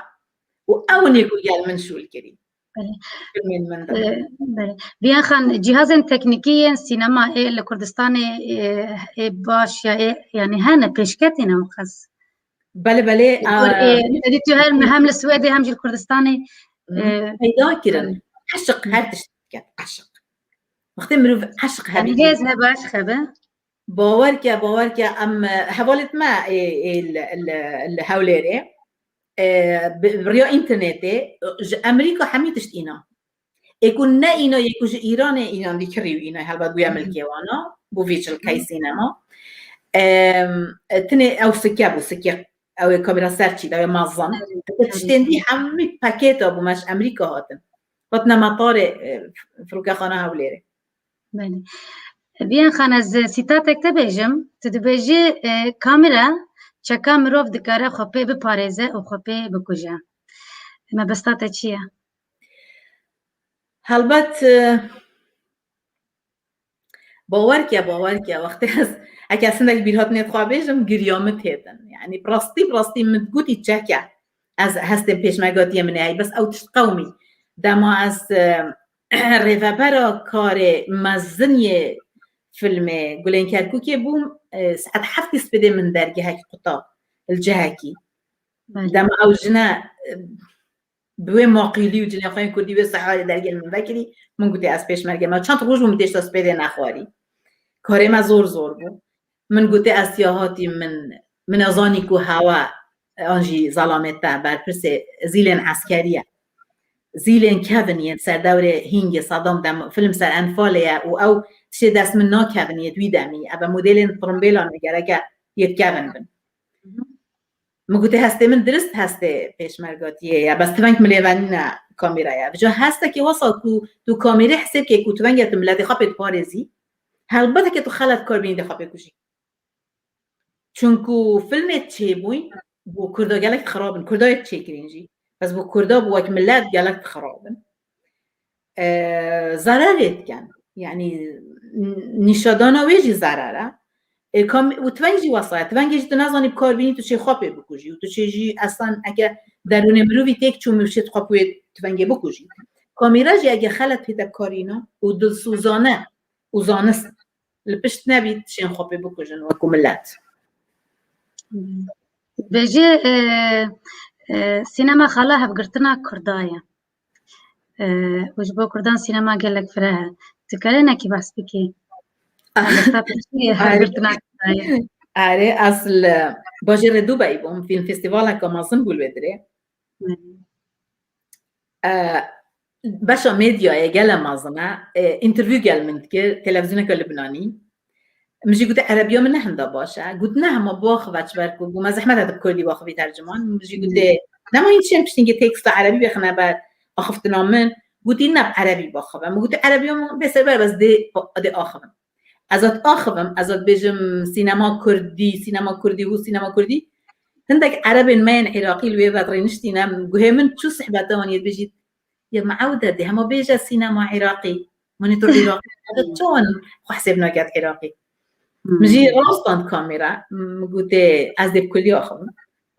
Û ew in ê ku gel min şûl kirî. Belê. Filmên min de. Ee, belê. Viyan Xan, cihazên teknîkî yên sînema ê li Kurdistanê, ê, ê baş ya ê, yani hene pêşketî ne miqas? Belê, belê. Ê, aa, ê, ê, tu her, hem li Swêdê hem jî li Kurdistanê, Hı. ê, Peyda kirin. Belê. Eşq her tişt diket. Eşq. Wextê mirov eşq hebe. Yani hêz hebe, eşq hebe. Bawer ke, bawer ke em, e, hevalêt me, ê, ê, li, li, li Hewlêrê, e, bi, bi riya înternetê, e, ji Amerîka hemî tişt îna. Ê ku ne îna, yê ku ji Îranê înan dî kirî û îna, helbet bûye milkê wana, bû vî çilkey sînema. Em, e, tinê ew sike bû, sike, ew ê kamera ser çî, ew ê mezin. Evet, Tiştên dî hemî pakêta bû, me ji Amerîka hatin. Hatine metarê, e, firokexana Hewlêrê. Belê. Viyan Xan, ez sîtatek te bêjim. Tu dibêjî, e, kamera çeka mirov dikare xwe pê biparêze û xwe pê bikuje. Mebesta te çi ye? Helbet, e, bawer ke, bawer ke, wextê ez, eke ez hindek bîrhatinê xwe bêjim, girya min têtin. Yani bi rastî, bi rastî min gotî çeke. Ez hestên pêşmergatiyê min heye, bes ew tişt qewimî. Dema ez, e, rêvebera karê mezin yê filmê Gulên Kerkûkê bûm, e, saet heftê spêdê min dergehek quta li cihekî. Belê. Dema ew jine, e, bi wê maqîlî û cinê xwe yên kurdî wê sehayê dergehê min vekirî, min gotê ez pêşmerge me. Çend roj bû min têşta spêdê nexwarî. Karê me zor zor bû. Min gotê ez ya hatî min, min ezanî ku hewa an jî zelamê te berpirsê zîlên eskerî ye. Zîlên kevin yên ser dewrê hîngê Saddam dem film ser Enfalê ye û ew tiştê dest min nakevin yê wî demî. Eve modêlên tirimbêlan gereke yê kevin bin. Min gotê hestê min dirist hestê pêşmergatiyê ye. Bes tiveng min lê venîne kamera ye. Vêca hestekê wesa ku tu kamêrê hesêb kê ku tivengê tu miletê xwe pê diparêzî, helbet ke tu xelet kar bînî dê xwe pê kujî. Çunku filmê çêbûyî bo Kurda gelek dixirabin. Kurda yê çêkirîn jî. Bes bo Kurda bo wek milet gelek dixirabin. E, zererê dikin. Yani n-, nîşadana wê jî zerer e. E, kam-, û tiveng jî wesa ye. Tivengê jî tu nezanî bi kar bînî, tu çê xwe pê bikujî û tu çê jî eslan eke derûnê mirovî têk çû, mirov çê xwe pê tivengê bikujî. Kamîra jî ege xelet pê te bi kar îna û dilsozane û zanist li pişt nebî, tişên xwe pê bikujin wekû milet. Bêjê, e, e, sînema xala hevgirtina Kurda ye. E, û ji bo Kurdan sînema gelek fireh e. Tu kerê nekî behs bikî? Hevgirtina Kurda ye. Erê, ez li bajêrê Dubayî bûm, fîlm festîvaleke mezin bû li wê dirê. E, beşa medyayê gele mezin e, e, interview gel min dikir, televîzyoneke Libnanî. Min jî gote, erebiya min ne hinda baş e. Got, ne hema biaxive, ji ber ku bû me zehmet e tu bi kurdî biaxivî terciman. Min jî gote, dema hîn çiyên piştî teksta erebî bêxine ber axiftina min, gotî, ne bi erebî biaxive. Min gote, erebiya min bê ser ber, bes dê, dê axivim. Ez ot axivim, ez ot bêjim sînema kurdî, sînema kurdî û sînema kurdî. Hindek erebên me yên Iraqî li wê ve rêniştîne, guhê min çû sihbeta wan yê dibêjît, ya me ew de dê hema bêje sînema Iraqî. Min ê tu Iraqî, ez çawan xwe hesêb naket Iraqî. Hmm. Min jî rast stand kamera, min gotê ez dê bi kurdî axivim.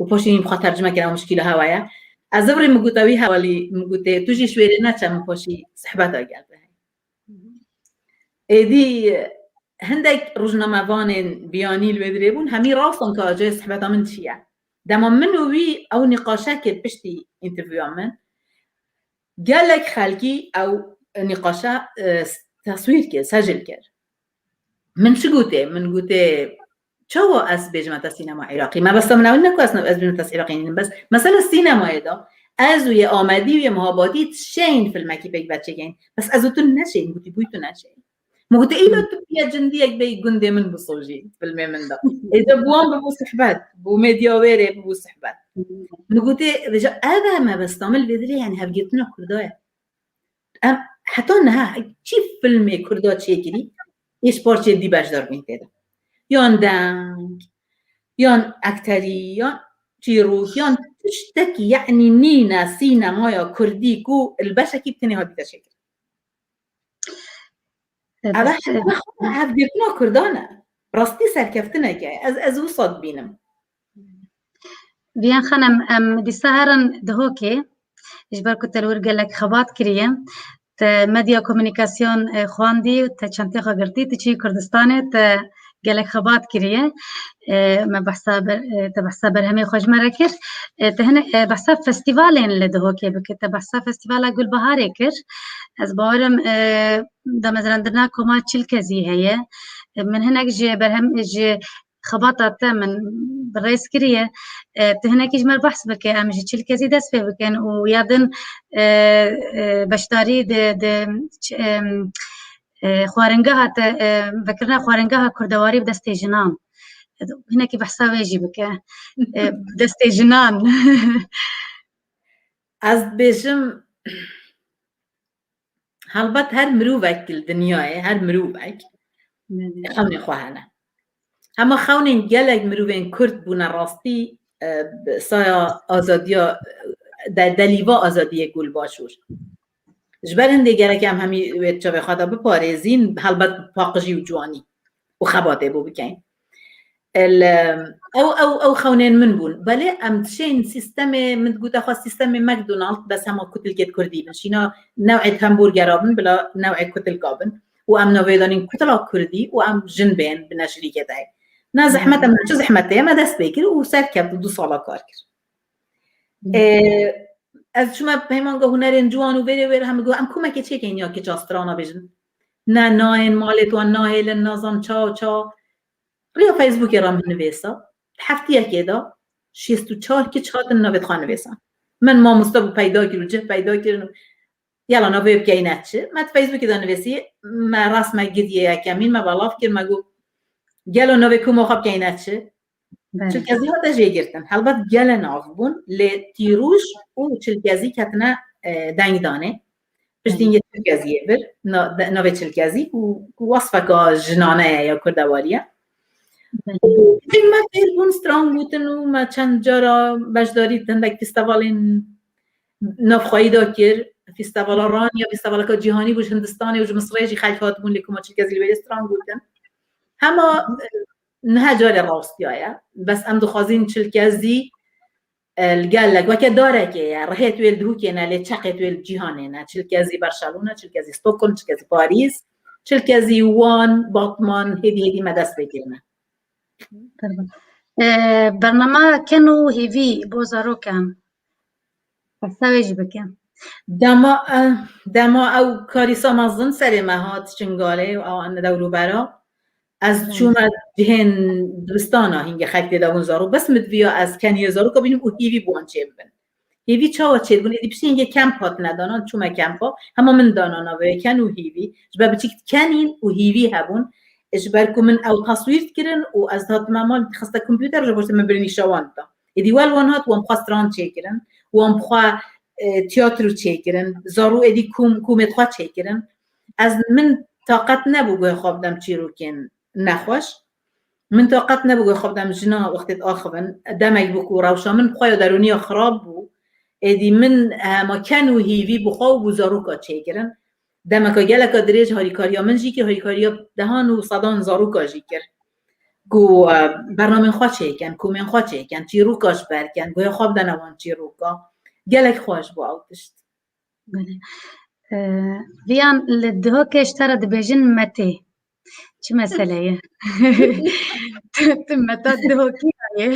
Û paşî min bi xwe tercime kir, ew mişkîla hewa ye. Ez zivirî min gote wî hewalî, min gotê tu jî ji wê rê neçe, min paşî sihbeta gel bihê. Êdî hindek rojnamevanên biyanî li wê dirê bûn, hemî rast in ka acayê sihbeta min çi ye. Dema min û wî ew nîqaşe kir piştî întîrvûya min, gelek xelkî ew nîqaşe, e, teswîr kir, secil kir. Min çi gotê? Min gotê, çawa ez bêjime te sînema Iraqî? Mebesta min ew ne ku ez, ez bêjime te Iraqî nînim. Bes mesela sînemayê de ez û yê Amedî û yê Mihabatî dişên filmekî pêk ve çêkeyin. Bes ez û tu neşeyîn, gotî bûyî tu neşeyîn. Min gotê, îlo tu bûye cindiyek bêyî gundê min bisojî filmê min de. Ê de bi wan bibû sihbet, bi medya wêrê bibû sihbet. Min gotê, vêca ev e mebesta min li vê dirê, yani hevgirtina Kurda ye. Em heta niha çi filmê Kurda çêkirî, ê ji parçeyê dî beşdar bûyîn tê de. yan deng, yan ekterî, yan çîrok, yan tiştekî, yanî nîne sînemaya kurdî ku li beşekî bi tenê hatîte çêkirin. Ev hevgirtina Kurdan e. Rastî serkeftineke ye. Ez, ez wisa dibînim. Viyan Xanim, em dîsa herin Dihokê, ji ber ku te li wir gelek xebat kiriye. Te medya komunîkasyon, e, xwendî û te çentê xwe girtî, tu çûyî Kurdistanê, te gelek xebat kiriye. E, me behsa ber-, e, te behsa berhemê xwe ji me re kir. E, te hinek, e, behsa festîvalên li Dihokê bike, te behsa festîvala Gulbiharê kir. Ez bawerim, e, damezrandina koma Çilkezî heye. E, min hinek ji berhem-, ji xebata te min bi rêz kiriye. E, tu hinekî ji me re behs bike, em ji Çilkezî dest pê bikin û ya din, e, e, beşdarî di, di, ç-, em, e, xwaringeha te, e, vekirina xwaringeha kurdewarî bi destê jinan. E, hinekî behsa wê jî bike. E, bi destê jinan. Ez dibêjim, helbet her mirovek li dinyayê, her mirovek Belê. xewnê xwe hene. Hema xewnên gelek mirovên Kurd bûne rastî, e, bi saya azadiya, e, de-, delîva azadiyê ku li başûr. Ji ber hindê gerek em hemî wê çavê xwe de biparêzîn, helbet bi paqijî û ciwanî û xebatê bo bikeyn. El, ew, ew, ew xewnên min bûn. Belê em dişên sîstemê, min digote xwe sîstemê McDonald, bes hema kutilkêt kurdî bin. Şîna new'êt hamburgera bin, bila new'ê kutilka bin. Û em navê danîn kutila kurdî û em jin bên bi neşrîkê de. Ne zehmet em, çi zehmetê ye, me dest pê kir û serkeft û du sala kar kir. Ê, ez çûme peymanga hunerên ciwan û vêrê wêr hemî got, em komekê çêkeyn ya kiça strana bêjin. Ne nayên malê wan nahêlin, nazan ça û ça. Riya Facebookê re min nivêsa. Heftiyekê de şêst û çar kiç hatin navê xwe nivêsan. Min mamoste bû peyda kir û cih peyda kirin û yela navê bikeyne çi. Me di Facebookê de nivêsî, me resme giriyê yekemîn, me belav kir, me got, gelo navê koma xwe bikeyne çi? Belê. Çilkezî hate jêgirtin. Helbet gele nav bûn, lê tîrûj û çilkezî ketine, e, dengdanê. Piştî Belê. yê çilkeziyê vir, na-, de-, navê çilkezî ku, ku wasfeka jinane ye ya kurdewariye. Belê. Û me fêr bûn, stran gotin û me çend cara beşdarî di hindek fîstevalên navxweyî de kir. Fîstevala Ranya, fîstevaleka cîhanî bû ji Hindistanê û ji Misirê jî xelk hatibûn lê koma çilkezî li wêrê stran gotin. Hema, e, niha carê rawestiyaye. Bes em dixwazin çilkezî, e, li gelek weke darekê ye. Rihê wê li Dihokê ne, lê çeqê wê li cîhanê ne. Çilkezî Barcelona, çilkezî Stockholm, çilkezî Parîs, çilkezî Wan, Batman, hêdî hêdî me dest pê kirine. Pardon. E, bernama ken û hêvî bo zarokan. Behsa wê jî bike. Dema, eh, dema ew karîsa mezin serê me hat Çingalê û ew ane dewrûbera. Ez Hmm. çûme cihên dibistana hingê xelk tê de bûn zarok. Bes min diviya ez keniyê zaroka bînim û hîvî bi wan çêbibin. Hîvî çawa çêdibûn? Êdî piştî hingê kemp hatine danan, çûme kempa. Hema min dana navê ken û hîvî. Ji ber biçîk kenîn û hîvî hebûn. Ji ber ku min ew taswîr dikirin û ez dihatime mal dixiste kompûter, ji bo min bi nîşa wan dida. Êdî wel wan hat, wan bi xwe stran çêkirin, wan bi xwe, e, tiyatro çêkirin, zarû êdî kom-, komêd xwe çêkirin. Ez, min taqet nebû guhê xwe bidem çîrokên nexweş. Min taqet nebû guhê xwe bidem jina wextê diaxivin. Demek bû ku rewşa min bi xwe ya derûniya xirab bû. Êdî min hema ken û hîvî bi xwe û bi zaroka çêkirin. Demeka geleka dirêj harîkariya min jî kir, harîkariya dehan û sedan zaroka jî kir. Ku, e, bernamên xwe çêkin, komên xwe çêkin, çîroka ji ber ken, guhê xwe bidene wan çîroka. Gelek xweş bû ew tişt. Belê. E, Viyan, li Dihokê ji te re dibêjin Metê. Çi mesele ye? Tu, tu meta Dihokî ye.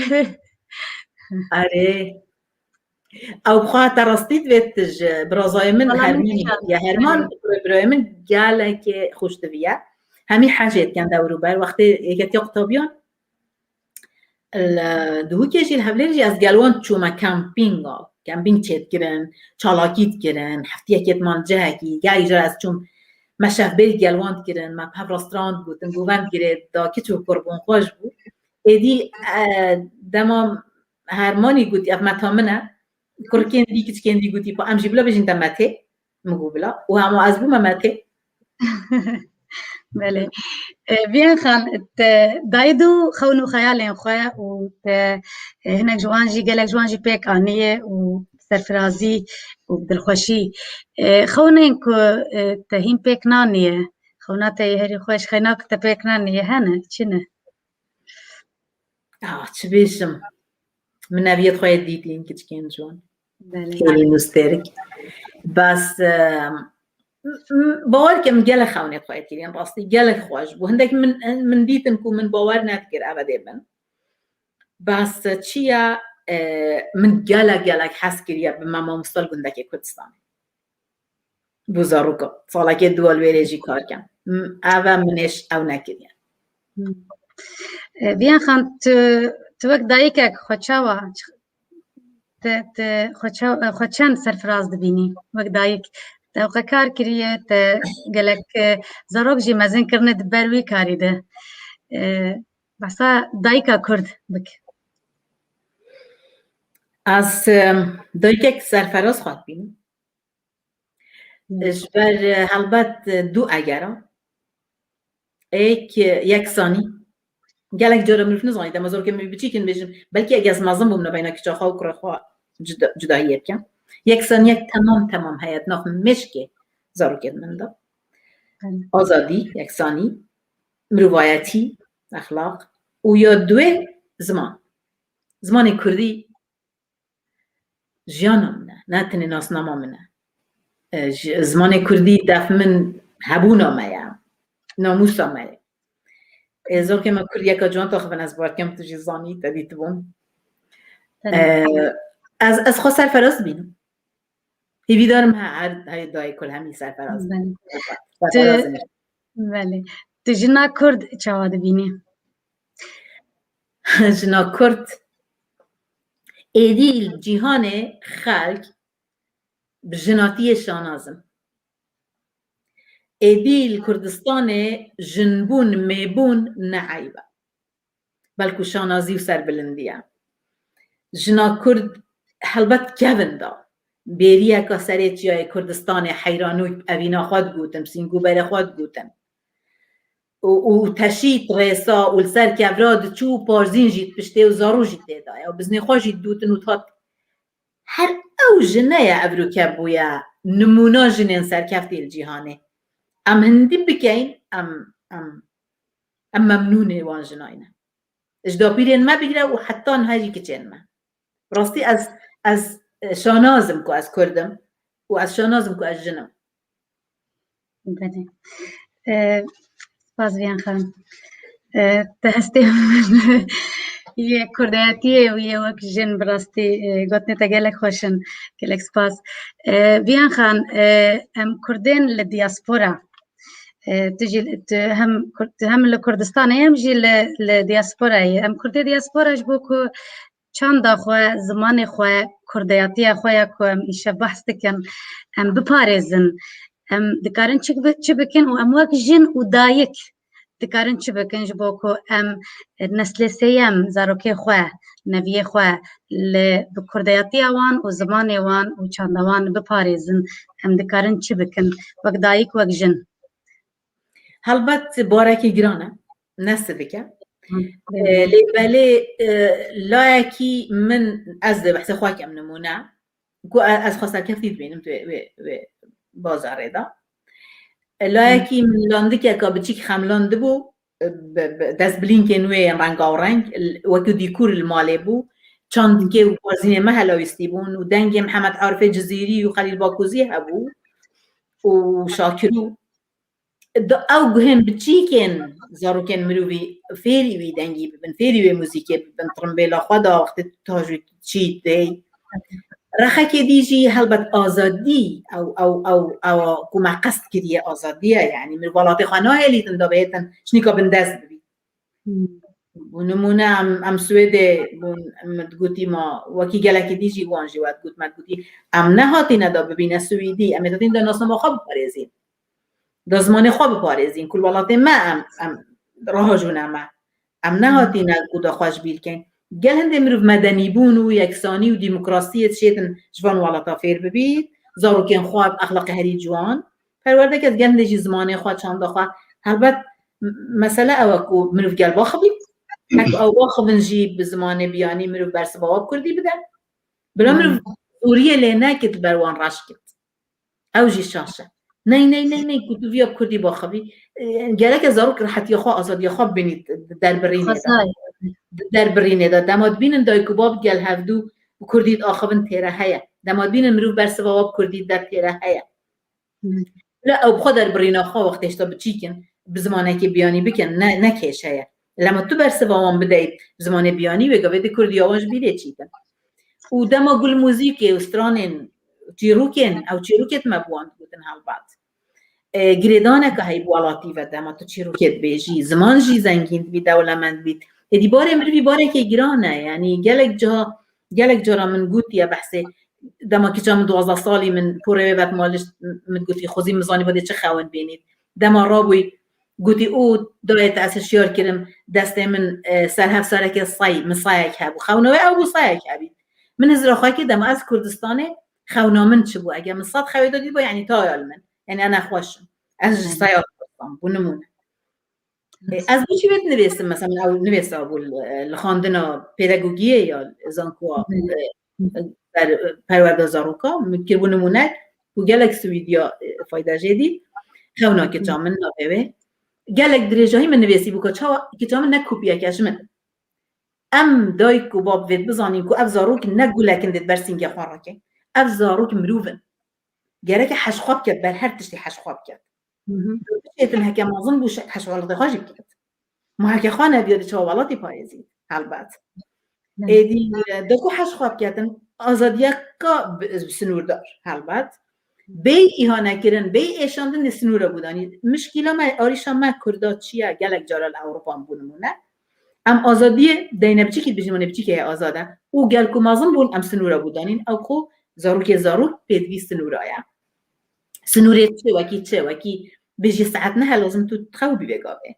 Erê. Ew bi xwe te rastî divêt ji birazayê min Wala min Hermînê kişan. Ya Herman, birayê min gelekê xweş diviye. Hemî hecê dikin dewrûber. Wextê yeketiya qutabiyan, li Dihokê jî, li Hevlêrê jî ez gel wan çûme kempînga. Kempîng çêdikirin, çalakî dikirin, heftiyekê diman cihekî, gelî jara ez çûm me şevbêrî gel wan dikirin, me bi hev re stran digotin, govend girê da kiç û kur bûn, xweş bû. Êdî, e, dema Hermanî gotî, ev meta min e. Kurikên dî, kiçikên dî gotî, pa em jî bila bêjin te Metê. Min got bila. Û hema ez bûme Metê. Belê. E, Viyan Xan, te dayî du xewn û xeyalên xwe û te, e, hinek ji wan jî, gelek ji wan jî pêk aniye û serfirazî û bi dilxweşî. E, xewnên ku, e, te hîn pêk naniye, xewna te yê herî xweş, xeyna ku te pêk naniye, hene, çi ne? Ah, çi bêjim? Min neviyê xwe yê dîtîn, kiçikên ciwan. Belê. Hêlî nûsterik. Bas, e, m-, m-, bawer ke min gelek xewnê xwe yê kirîn, rastî gelek xweş bû. Hindek min, min dîtin ku min bawer nedikir ev dê bin. Bas, e, çi ye, e, min gelek, gelek hez kiriye bi me mamosta li gundekê Kurdistanê. Bû zaroka. Salekê dua li wê rê jî kar kem. M-, ev e, min êş ew nekiriye. Hmm. E, Viyan Xan, tu, tu wek dayikek xwe çawa, te, te xwe ça-, xwe çend serfiraz dibînî wek dayik? Te xwe kar kiriye, te gelek, e, zarok jî mezin kirine di ber wî karî de. E, behsa dayika Kurd bik. Ez, e, dayikek serfiraz xwe dibînim. Hmm. Ji ber, e, helbet, e, du egera. Êk, e, yeksanî. Gelek cara mirov nizanî, dema zarokê min biçîk in bêjim, belkî eg ez mezin bûm, nabeyna kiça xwe û kura xwe cuda-, cudahiyê bikim. Yeksaniyek temam temam heye di nav mêşkê zarokên min de. Hmm. Azadî, yeksanî, mirovayetî, exlaq û ya duê ziman. Zimanê kurdî jiyana min e, ne tenê nasnama min e. E, ji, zimanê kurdî def min hebûna me ye, namûsa me ye. E, zarokê me kurd yeka ciwan taxivin, ez bawer dikim tu jî zanî, te dîtibûn. Belê. E, ez, ez xwe serferaz dibînim. Hêvîdarim he, her, her dayê kul hemî serferaz bin. Belê. Serferaz in. Belê. Tu jina kurd çawa dibînî? Jina kurd, êdî li cîhanê xelk bi jinatiyê şanaz in. Êdî li Kurdistanê jinbûn, mêbûn ne eyb e. Belku şanazî û serbilindî ye. Jina kurd helbet kevin da. Bêriyeka serê çiyayê Kurdistanê heyranû evîna xwe digotin, sîngûberê xwe digotin. Û, û teşî rêsa û li ser kevra diçû û parzîn jî di piştê û zarû jî tê de ye û biznê xwe jî dûtin û tat. Her ew jine ye evroke bûye nimûna jinên serkeftî li cîhanê. Em hindî bikeyn, em, em, em memnûnê wan jinayne. Ji dapîrên me bigire û heta niha jî kiçên me. Rastî ez, ez, e, şanaz im ku ez kurd im û ez şanaz im ku ez jin im. Belê. E, spas Viyan Xan. E, te hestê yê kurdayetiyê û yê wek jin bi rastî, e, gotinê te gelek xweş in. Gelek spas. E, Viyan Xan, e, em kurdên li diaspora, e, tu jî, tu hem Kurd, tu hem li Kurdistanê hem jî li, li diasporayê. Em kurdê diaspora ji bo ku çanda xwe, zimanê xwe, kurdayetiya xwe ya ku em îşev behs dikin, em biparêzin. Em dikarin çi bi-, çi bikin û em wek jin û dayik dikarin çi bikin ji bo ku em neslê sêyem, zarokê xwe, neviyê xwe li, bi kurdayetiya wan û zimanê wan û çanda wan biparêzin? Em dikarin çi bikin wek dayik, wek jin? Helbet barekî giran e, ne sivik e. Hı. E, lê belê, e, layekî min, ez dê behsê xwe kem nimûne, ku e-, ez xwe serkeftî dibînim tu wê, wê, wê bazarê de. E, layekî min landikeka biçîk xemlandibû, e, bi, bi destbilînkên wê yên rengawereng, l-, wekî dîkûr li malê bû, çandikê û parzînê me helawîstî bûn û dengê Mihemed Arifê Cizîrî û Xelîl Bakûzî hebû û Şakirû. Di ew guhên biçîkên zarokên mirovî fêrî wî dengî bibin, fêrî wê muzîkê bibin, tirimbêla xwe da wextê tu tajwîd çî tê. Rexekê dî jî helbet azadî, ew, ew, ew, ew ku me qest kiriye azadî ye, yanî mirov welatê xwe nahêlîtin da bihêtin şinîka bindest bibî. Hmm. Bû nimûne em, em Swêdê bûn, min digotî ma wekî gelekî dî jî wan jî we digot, me digotî em nehatîne da bibîne Swîdî, em ê hatîn da nasnama xwe biparêzîn. Da zimanê xwe biparêzîn, ku li welatê me em, em raha jûne me. Em nehatîne ku da xwe ji bîr keyn. Gel hindê mirov medenîbûn û yeksanî û demokrasiyê dişêtin ji van welata fêr bibît, zarokên xwe bi exlaqê herî ciwan perwerde ket, gel hindê jî zimanê xwe, çanda xwe, Helbet m-, mesele ew e ku mirov gel baxivî. Hek ew baxivin jî bi zimanê biyanî mirov bersiva wan bi kurdî bide. Bila mirov zoriyê lê nekit ber wan reş kit. Ew jî şaş e. Ney, ney, ney, ney, ku tu viya bi kurdî baxivî. E, gereke zarok rehetiya xwe, azadiya xwe bibînît di derbirînê de. Xwezayê. Di derbirînê de. Dema dibînin dayik û bab gel hevdû bi kurdî diaxivin têre heye. Dema dibînin mirov bersiva wa bi kurdî dide têre heye. Hmm. Bila ew bi xwe derbirîna xwe wextê hêşta biçîk in, bi zimanekî biyanî bikin, ne, ne kêşe ye. Lema tu bersiva wan bideyî bi zimanê biyanî, wê gavê di kurdiya wan ji bîrê çîtin. Û dema gul muzîkê û stranên çîrokên, ew çîrokê me bi wan digotin helbet. E, girêdaneke heyî bi welatî ve dema tu çîrokê dibêjî, ziman jî zengîn dibî, dewlemend dibî. Êdî barê mirivî barekê giran e, yanî gelek ca, gelek cara min gotiye behsê, dema kiça min duwazdeh salî min porê wê vet malişt, min gotî, xwezî min zanî badê çi xewin bînît. Dema rabûy, gotî, û dayê te ez hişyar kirim, destê min, e, ser hev sereke say, min sayek hebû. Xewna wê ew bû sayek hebî. Min hizra xwe kir, dema ez Kurdistanê, xewna min çi bû? Eger min sed xewê dadî bû, yanî taya li min. Yanî ez nexweş im. Ez ji saya ditirsim, bû nimûne. E, ez bû çi vê dinivîsim? Mesela, min ew nivîsa bû li, li xwendina pedagogiyê ya zankowa, e, ber, perwerda zaroka, min kiribû nimûnek û gelek Swîdiya, e, fayda jê dît. Xewna kiça min navê wê. Gelek dirêjahî min nivîsî bû ku çawa kiça min ne kopyeke ji min. Em dayik û bab vê bizanîn ku ev zarok ne gulek in dê di ber sîngê xwe rake. Ev zarok mirov in. Gereke heş xwe biket, ber her tiştî heş xwe biket. Hı hı. Bişêtin heke mezin bû, şek heş welatê xwe jî biket. Ma heke xwe nebiya, dê çawa welatê parêzî? Helbet. Evet. Êdî, e, de ku heş xwe biketin, azadiyeka bi-, bi sinûrdar, helbet. Bêyî îhanekirin, bêyî êşandin dê sinûra bûdanî. Mişkîla me, arîşa me Kurda çi ye? Gelek cara li Ewropa bû nimûne. Em azadiyê deyne biçîkî, bijî min ê biçîkê heye azad e. Û gel ku mezin bûn, em sinûra bûdanîn. Ew ku zarokê zarok pêdivî sinûra ye. Sinûrê çi, wekî çi, wekî bijî saet neh e, lazim tu xew bî vê gavê.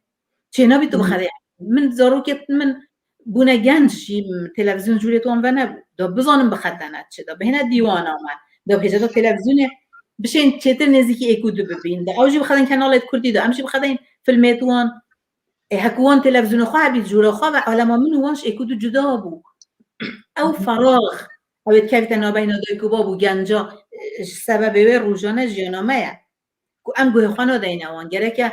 Çênabî tu Hı. bixerê. Min zarokê min bûne genc jî, televîzyon jûrê wan venebû. Da bizanin bixetene çi, da bihêne dîwana me. Da bihêje da televîzyonê bişên çêtir nêzîkî êk û du bibîn. Da ew jî bixetin kenalê kurdî da, em jî bixetin filmê wan. Ê, hek wan televîzyona xwe hebî, jûra xwe ve alema min û wan ji êk û du cuda bû. Ew ferax, ew ê dikevîte nabeyna dayik û bab û genca, e, ji sebebê wê rojane jiyana me ye. Ku em guhê xwe nadeyne wan. Gereke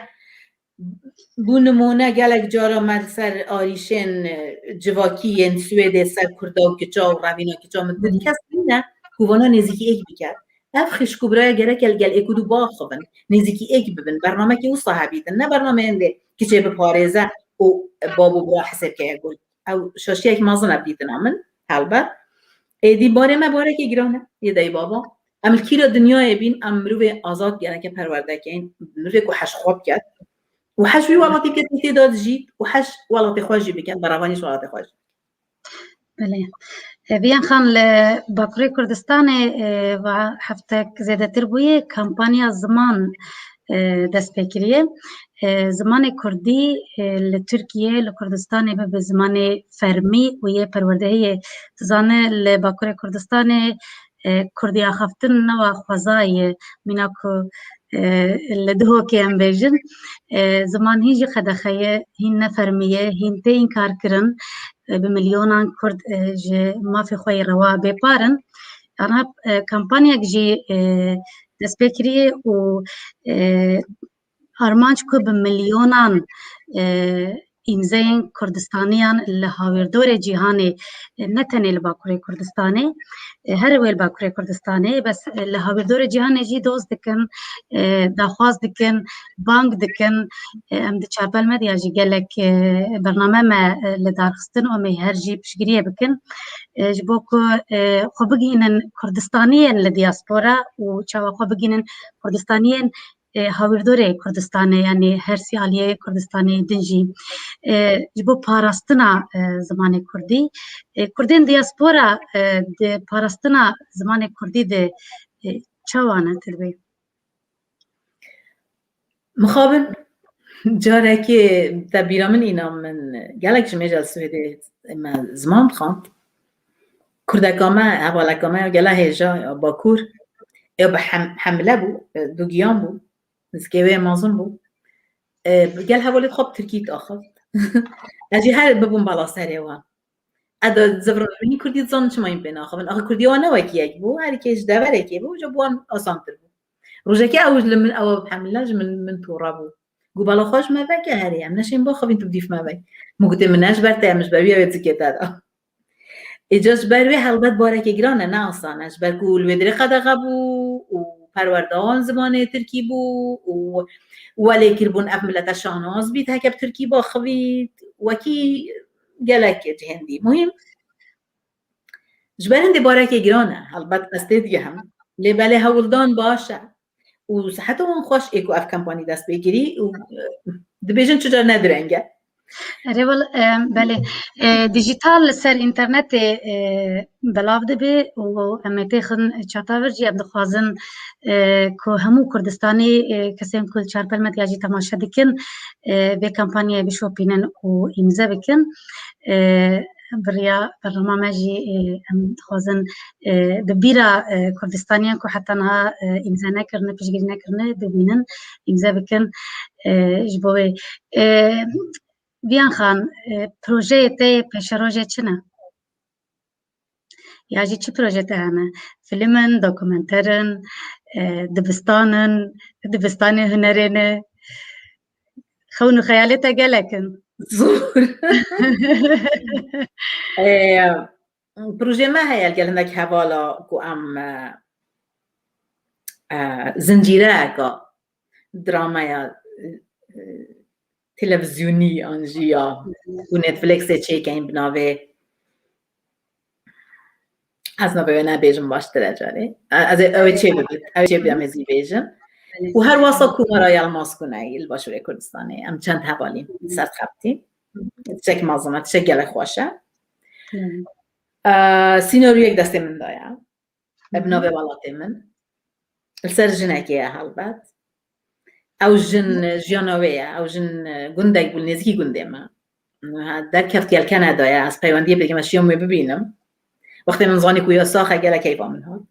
bû nimûne gelek cara me li ser arîşên, e, civakî yên Swêdê ser Kurda û kiça û revîna kiça min dît. Kes nîne ku vana nêzîkî êk biket. Ev xişk û biraya gereke li gel êk û du biaxivin, nêzîkî êk bibin, bernamekî wisa hebîtin, ne bernameyên dê kiçê biparêze û bab û bira hesêb keye gul. Ew şaşiyek mezin e bi dîtina min, helbet. Êdî barê me barekê giran e, yê dayî baba. Em li kîra dinyayê bîn, em mirovê azad gereke perwerde keyin, mirovê ku heş xwe biket û heş wî welatî biket, tê de dijît û heş welatê xwe jî biket, berevanî ji welatê xwe jî. Belê. E, Viyan Xan, li Bakurê Kurdistanê, e, va heftek zêdetir bûye kampanya ziman, e, dest pê kiriye. E, zimanê kurdî, e, li Tirkiye, li Kurdistanê bibe zimanê fermî û yê perwerdehiyê. Tu zane li Bakurê Kurdistanê, e, kurdî axaftin newa xwezayê, mîna ku, e, li Duhokê em bêjin. E, ziman hîn jî qedexe ye, hîn ne fermî ye, hîn tê înkarkirin. E, bi milyonan Kurd, e, ji mafê xwe yê rewa bêpar in. Ana, e, kampanyek jî, e, dest pê kiriye û, e, armanc ku bi milyonan, e, îmzeyên Kurdistaniyan li hawirdorê cîhanê, e, ne tenê li Bakurê Kurdistanê, e, her wê li Bakurê Kurdistanê, bes, e, li hawirdorê cîhanê jî doz dikin, e, daxwaz dikin, bang dikin. E, em di Çarpel Medya jî gelek, e, bername me, e, li dar xistin û em ê her jî piştgiriyê bikin. E, ji bo ku, e, xwe bigihînin Kurdistaniyên li diaspora û çawa xwe bigihînin Kurdistaniyên, e, hawirdorê Kurdistanê, yanî her sî aliyê Kurdistanê din jî, e, ji bo parastina, e, zimanê kurdî, e, Kurdên diaspora, e, di parastina zimanê kurdî de, e, çawa ne, tu dibê? Mixabin, carekê te bîra min îna, min gelek ji mêja Swêdê me ziman dixwend. Kurdeka me, hevaleka me ya gela hêja ya Bakur, ya bi hem-, hemle bû, e, dugiyan bû, nizikê wê mezin bû. E, gel hevalê xwe bi tirkî diaxift. Ez jî her bibûm bala serê wan. Eda zivirmî kurdî dizanin çima yên pê naxivin. Axa kurdî wan ne wekî yek bû, her kê ji deverekê bû, ji bo wan asantir bû. Rojekê ew li min, ew hemle ji min, min tora bû. Got, bala xwe ji me veke herê, em neşên baxivîn tu bi dîf me vek. Min gotê, min ne ji ber te, em ji ber wî ew ê zikê te da. Îca ji ber wê helbet barekê giran e, ne asan e. Ji ber ku li wê dirê qedexe bû û perwerda wan zimanê tirkî bû û welê kiribûn ev milete şahnaz bît, heke bi tirkî baxivît, wekî gelek cihên dî. Muhîm, ji ber hindê barekê giran e, helbet ez tê digihim. Lê belê hewldan baş e. Û siheta wan xweş ê ku ev kampanî dest pê kirî û, e, dibêjin çi car ne direng e. Erê, wel, e, belê. E, dijital li ser înternetê, e, belav dibe û em ê têxin çata vir jî, em dixwazin, e, ku hemû Kurdistanî, e, kesên ku li Çarpelmet ya jî temaşe dikin, e, vê kampanyayê bişopînin û îmze bikin. E, bi riya bernama me jî, e, em dixwazin, e, bi bîra, e, Kurdistaniyan ku heta niha, e, îmze nekirine, piştgirî nekirine, bibînin, îmze bikin, e, ji bo wê. E, Viyan Xan, e, projeyê te yê pêşerojê çi ne? Ya jî çi proje te hene? Fîlm in, dokumenter in, e, dibistan in, dibistanê hunerê ne? Xewn û xeyalê te gelek in. Zor. E, projeyê me heye gel hinek hevala ku em, e, e, zincîreyeka drameya, e, televîzyonî an jî ya ku Netflixê çêkeyin bi navê, ez navê wê nebêjim baştir e carê. E, ez ê, ew ê çê bibit, ew ê çê bibit, em ê zî bêjin. Û her wasa Komara Yalmaz Guney li Başûrê Kurdistanê. Em çend hevalîn ser xebitîn. Tiştek mezin e, tiştek gelek xweş e. E, sînaryoyek destê min de ye. Bi navê welatê min. Li ser jinekê ye helbet. Ew jin jiyana wê ye. Ew jin gundek bû, nêzîkî gundê me. Ha, derkeft yelkene daye. Ez peywendiyê pê dikim, ez şiyam wê bibînim. Wextê min zanî ku ya sax e, gelek heyva min hat.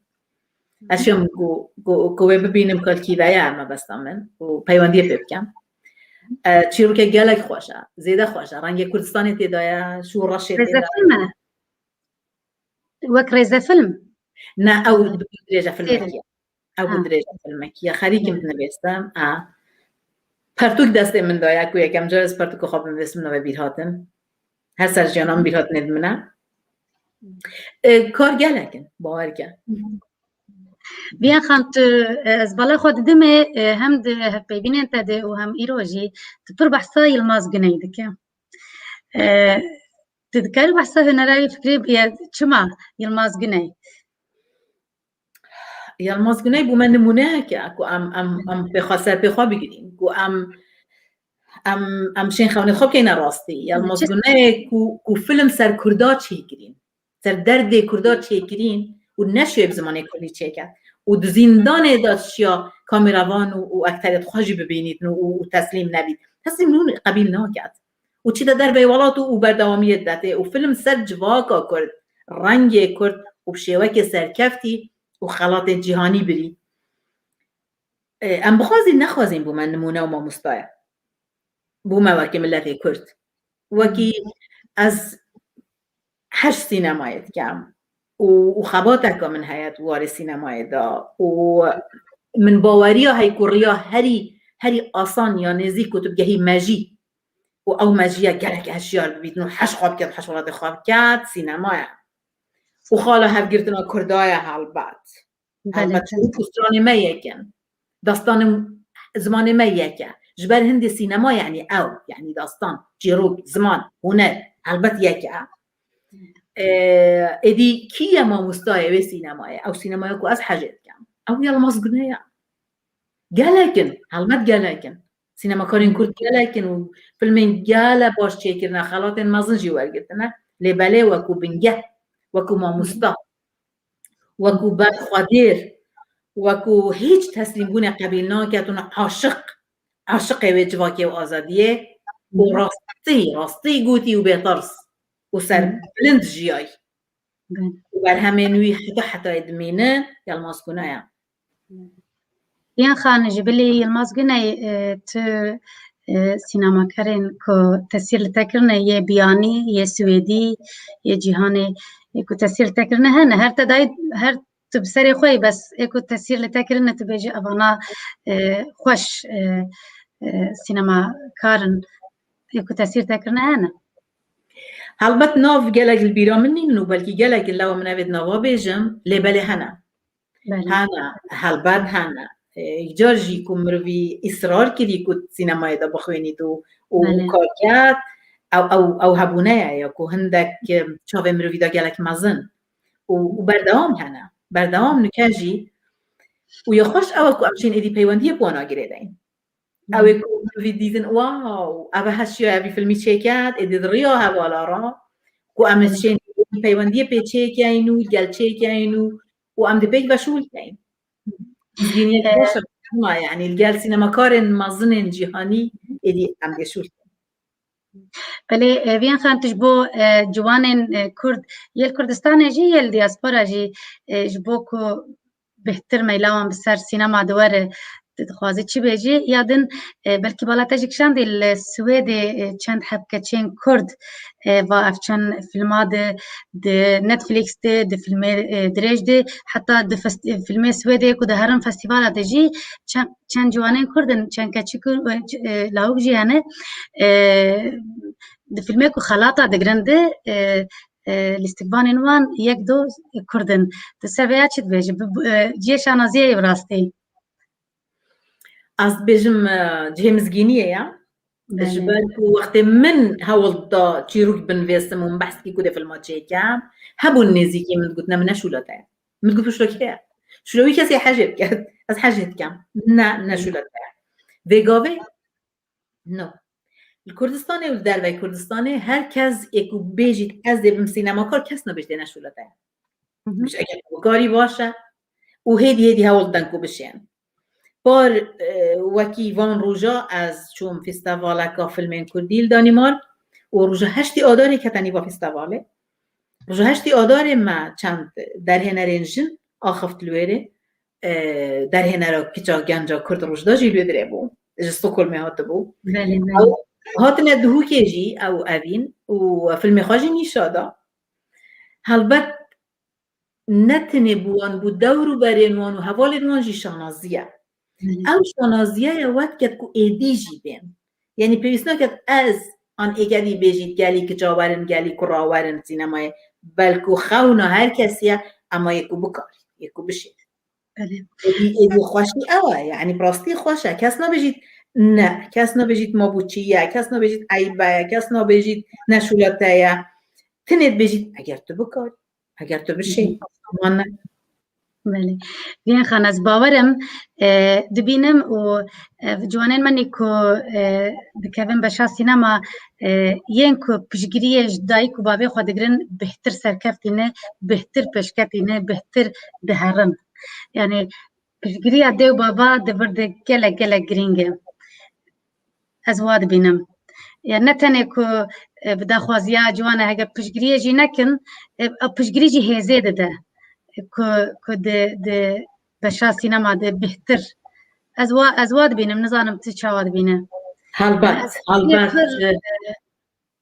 Ez şiyam ku, ku, ku wê bibînim, kalkî ve ye mebesta min. Û peywendiyê pê bikim. E, çîrokek gelek xweş e. Zêde xweş e. Rengê Kurdistanê tê daye, şû reşê tê daye. Rêzefilm e? Wek rêzefilm? Ne, ew bi dirêje filmekî ye. Ew bi dirêje filmekî ye. Xerîkim dinivîsim. Ha. Pertûk destê min de ye ku yekem car ez pertûka xwe binivîsim, navê bîrhatin. Her ser jiyana min bîrhatinê di min e. E, kar gelek in, bawer ke. Viyan Xan, tu, e, ez bala xwe didimê, e, hem di hevpeyvînên te de û hem îro jî tu pir behsa Yilmaz Guney dike. E, Tu dikarî behsa hunera wî fikrê bûye, çima Yilmaz Guney? Yilmaz Guney bû me nimûneyeke ku em, em, em pê xwe ser pê xwe bigirîn, ku em, em, em şên xewnê xwe bikeyne rastî. Yilmaz Guney ku, ku film ser Kurda çêkirîn, ser derdê Kurda çêkirîn û neşiye bi zimanê Kurdî çêke. Û di zîndanê de şiya kameravan û, û ekterê xwe jî bibînîtin û, û, û teslîm nebît. Teslîm nûn qebîl naket. Û çîte derveyî welat û, û berdewamiyê dide tê û film ser civaka Kurd, rengê Kurd û bi şêwekê serkeftî û xelatê cîhanî birî. E, em bixwazîn nexwazîn bûme nimûne û mamosta ye. Bûme wekî miletê Kurd. Wekî ez heş sînemayê dikem û, û xebateke min heye di warê sînemayê de û min baweriya heye ku riya herî, herî asan ya nêzîk ku tu bigehî mejî û ew mejiya gelek hişyar bibît û heş xwe biket, heş welatê xwe biket, sînema ye. Û xala hevgirtina Kurda ye helbet. Helbet çîrok û stranê me yek in. Dastanê zimanê me yek e. Ji ber hindê sînema, yanî ew, yanî dastan, çîrok, ziman, huner, helbet yek e. Ee, êdî kî ye mamostayê wê sînemayê? Ew sînemaya ku ez hejê dikim. Ew Yilmaz Guney e. Gelek in, helbet gelek in. Sînemakarên Kurd gelek in û filmên gele baş çêkirine, xelatên mezin jî wergirtine. Lê belê wekû bingeh, wekû mamosta, wekû berxwedêr, wekû hîç teslîmbûnê qebîl naket û aşiq, aşiqê wê civakê û azadiyê û rastî, rastî gotî û bêtirs û serbilind jiyay. Û berhemên wî heta hetayê dimînin, Yilmaz Guney e. Yan Xan, ji bilî Yilmaz Guney, e, tu, e, sînemakarên ku tesîr li te kirine, yê biyanî, yê swêdî, yê cîhanê, yê ku tesîr li te kirine hene. Her te dayî, her tu bi serê xwe yî, bes ê ku tesîr li te kirine, tu bêjî evana, e, xweş, e, e, sînemakar in, ê ku tesîr te kirine hene. Helbet nav gelek li bîra min nînin û belkî gelek li wa min evê di nava bêjim, lê belê hene. Belê. Hene, helbet hene. E, car jî ku mirovî îsrar kirî ku sînemayê de bixwînît û, û Belê. kar ket, ew, ew, ew hebûne ye ya ku hindek, e, çavê mirovî de gelek mezin û, û berdewam hene. Berdewam nûke jî û ya xweş ew e ku em şên êdî peywendiyê bi wana girêdeyin. Ew ê ku mirovî dîtin, wow, ev e heşiya evî filmî çêket, êdî di riya hevala re ku em ê şên peywendiyê pê çêkeyin û gel çêkeyin û, û em dê pêk veşûl keyin. Mizgîniyek Ee, baş e, ma yani li gel sînemakarên mezinên cîhanî êdî em dê şûl keyin. Belê, e, Viyan Xan, tu ji bo, e, ciwanên, e, Kurd, yê li Kurdistanê jî, yê li diaspora jî, e, ji bo ku bêhtir meyla wan bi ser sînema de were, tu dixwazî çi bêjî? Ya din, e, belkî bala te jî kişandî li Swêdê, e, çend heb keçên Kurd, e, va ev çend filma di, di Netflix de, di filmê, e, dirêj de, heta di fest-, filmê Swêdê ku diherin festîvala de jî çend, çend ciwanên Kurd in, çend keçik, e, e, lawik jî hene. E, di filmê ku xelata digirin de, e, e, lîstikvanên wan yek do Kurd in. Tu ser vêya çi dibêjî? Bi, bi, e, cihê şanaziyê ye bi rastî. Ez dibêjim, e, cihê mizgîniyê ye. Belê. Ji ber ku wextê min hewl da çîrok binivîsim û min behs kir ku dê filma çêkem, hebûn nêzîkî min digotine min ne şûla te ye. Min digot şûla kê ye? Şûla wî kesê hejê diket. Ez hejê dikem. Ne, ne şûla te ye. Vê gavê No. Li Kurdistanê û li dervey Kurdistanê her kes ê ku bêjît ez dê bim sînemakar, kes nabêjît ne şûla te ye. Hı hı. Bêjît eger tu bikarî baş e û hêdî hêdî hewl didin ku bişên. Par, e, wekî van roja ez çûm festivaleka filmên kurdî li Danîmark û roja heştê Adarê kete nîva festivalê. Roja heştê Adarê me çend derhênerên jin axift li wêrê. E, derhênera kiça genca Kurd Rojda jî li wê dirê bû. Ji Stockholmê hatibû. Belê, belê. Ew hatine Duhokê jî ew evîn û filmê xwe jî nîşa da. Helbet ne tenê bi wan, bi dewr û berên wan û hevalên wan jî şanazî ye. Belê. Ew şanaziya ye wek ket ku êdî jî bên. Yanî pêwîst naket ez an êgedî bêjît gelî kiça werin, gelî kura werin sînemayê. Belku xewna her kesî ye, ema yê ku bikarî, yê ku bişê. Belê. Êdî, êdî xweşî ew e, yanî bi rastî xweş e. Kes nabêjît ne, kes nabêjît ma bû çi ye, kes nabêjît eybe ye, kes nabêjît ne şûla te ye. Tinê dibêjît eger tu bikarî, eger tu bişê, Hı hı. aman ne. Belê. Viyan Xan, ez bawer im, e, dibînim û, e, ciwanên me nî ku, e, dikevin beşa sînema, e, yên ku piştgiriyê ji dayik û bavê xwe digirin, bêhtir serkeftî ne, bêhtir pêşketî ne, bêhtir diherin. Yani piştgiriya dê û bava di vir de gelek, gelek girîng e. Ez wa dibînim. Ya ne tenê ku, e, bi daxwaziya ciwan e, hege piştgiriyê jî nekin, e, ew piştgirî jî hêzê dide. E, ku, ku di, di beşa sînema de bêhtir. Ez wa, ez wa dibînim, nizanim tu çawa dibîne. Helbet, Ez helbet, pir, e, e,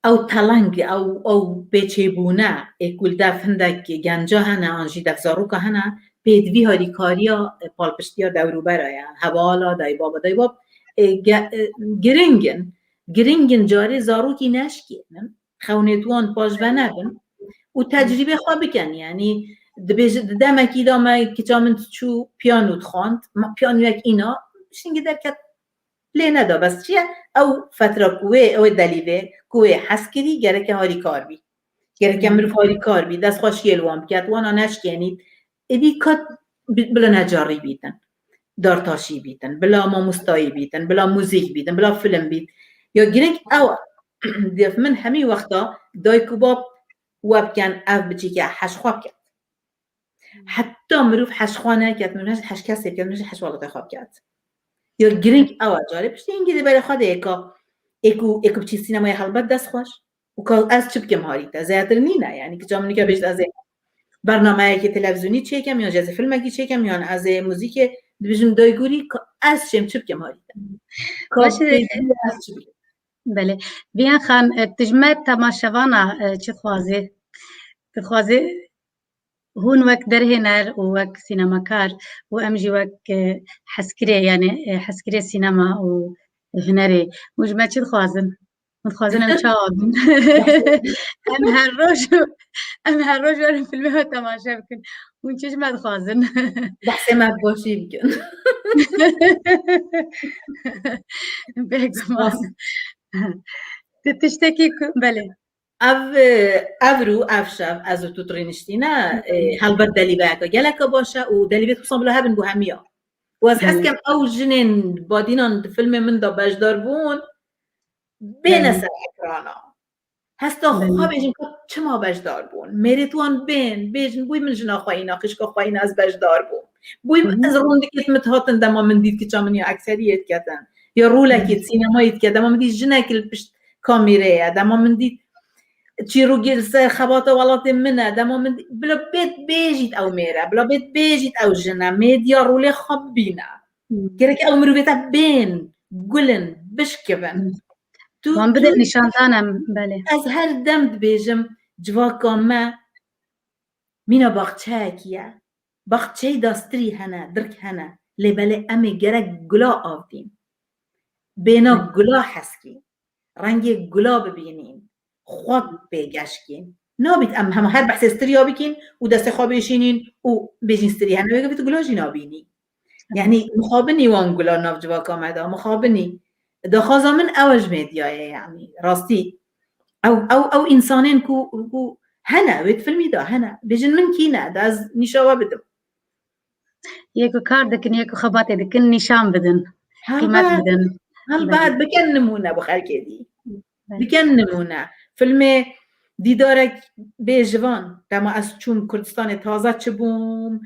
ew teleng, ew, ew pêçêbûne, ê ku li dev hindek genca hene, an jî dev zaroka hene, pêdivî harîkariya, e, palpiştiya dewrûbera ye, hevala, daybaba, daybab, e, ge-, e, giring in. Giring in carê zarokî neşkênin, xewnêt wan paşve nebin û tecrîbê xwe bikin. Yanî dibêje, di demekî de me kiça min diçû piyano dixwand, ma-, piyanoyek îna, şingî derket lê neda. Bes çi ye? Ew fetra ku wê, ew ê delî vê, ku wê hez kirî, gereke harîkar bî. Gereke Hmm. mirov harîkar bî, dest xwe şiyê li wan biket, wana neşkênît. Êdî kat bi-, bila necarî bîtin, dartaşî bîtin, bila mamostayî bîtin, bila muzîk bîtin, bila film bît. Ya giring ew e. Dêf min hemî wexta dayik û bab we bikin, ev biçîke heş xwe biket. Heta mirov heş xwe neket, mirov heş, heş kesê biket, mirov heş welatê xwe biket. Ya giring ew e, carê piştî hingî di berê xwe de yê ka, ê ku, ê ku biçî sînemaya helbet dest xweş. Û ka ez çi bikim harî te? Zêdetir nîne, yanî kiça min nike bêjit ez ê bernameyekê televîzyonî çêkem, yan jî ez ê filmekî çêkem, yan ez ê muzîkê dibêjim daygûrî ka-, Ez çêm çi bikim harî te? Baş e. Ka têjî ez çi bikim? Belê. Viyan Xan, e, tu ji me temaşevana, e, çi dixwazî? Tu dixwazî hûn wek derhêner û wek sînemakar û em jî wek, e, hezkirê, yani, e, hezkirê sînema û hunerê, hûn ji me çi dixwazin? Hûn dixwazin em çawa bin? Em her roj, em her roj werin filmê we temaşe bikin. Hûn çi ji me dixwazin? Behsê me bi boşî bikin. Bêguman. Spas. Tu tiştekî ku, belê. Ev, ev rû, ev şev, ez û tu rêniştîne, e, helbet delîveyeke geleke baş e û delîvê dixwestan bila hebin bo hemiya. Û ez hez Belê. Kem ew jinên badînan di filmê min de beşdar bûn, bêne Belê. Ser ekrana. Hesta Belê. Xwe bêjin ka çima beşdar bûn. Mêrê tu wan bên, bêjin bûy min jina xweyîna, xişka xweyîna ez beşdar bûm. Bûy Hı hı. Ez rûndikê min dihatin dema min dît kiça min ya ekseriyê diketin. Ya rolekê Hı. Sînemayê dike, dema min dît jinek li pişt kamîrê ye, dema min dît çîrokê li ser xebata welatê min e, dema min dît, bila bêt bêjît ew mêr e, bila bêt bêjît ew jin e, medya rolê xwe bibîne. Hı. Gerek ew mirovê te bên, gulin, bişkivin. Hı. Tu, Wan bidin tu nîşandan em, belê. Ez her dem dibêjim, civaka me mîna baxçeyekî ye. Baxçeyî de strî hene, dirk hene. Lê belê em ê gerek gula avdîn. Bêna Hı. Gula heskîn. Rengê gula bibînîn. Xwe pê geşkîn. Nabît em hema her behsê striya bikîn û destê xwe bêşînîn û bêjîn strî hene. Wê gavê tu gula jî nabînî. Yani mixabinî wan gula nav civaka me de, mixabinî. Daxwaza min ew e ji medyayê, yani rastî. Ew, ew, ew însanên ku, ku hene, wê di filmî de hene. Bêjin min kî ne, da ez nîşa we bidim. Yê ku kar dikin, yê ku xebatê dikin, nîşan bidin. Qîmet Helbet, bidin. Helbet, Belê. Bikin nimûne bi xelkê dî. Belê. Bikin nimûne. Filmê Dîdarek Bêjivan, dema ez çûm Kurdistanê taze çi bûm,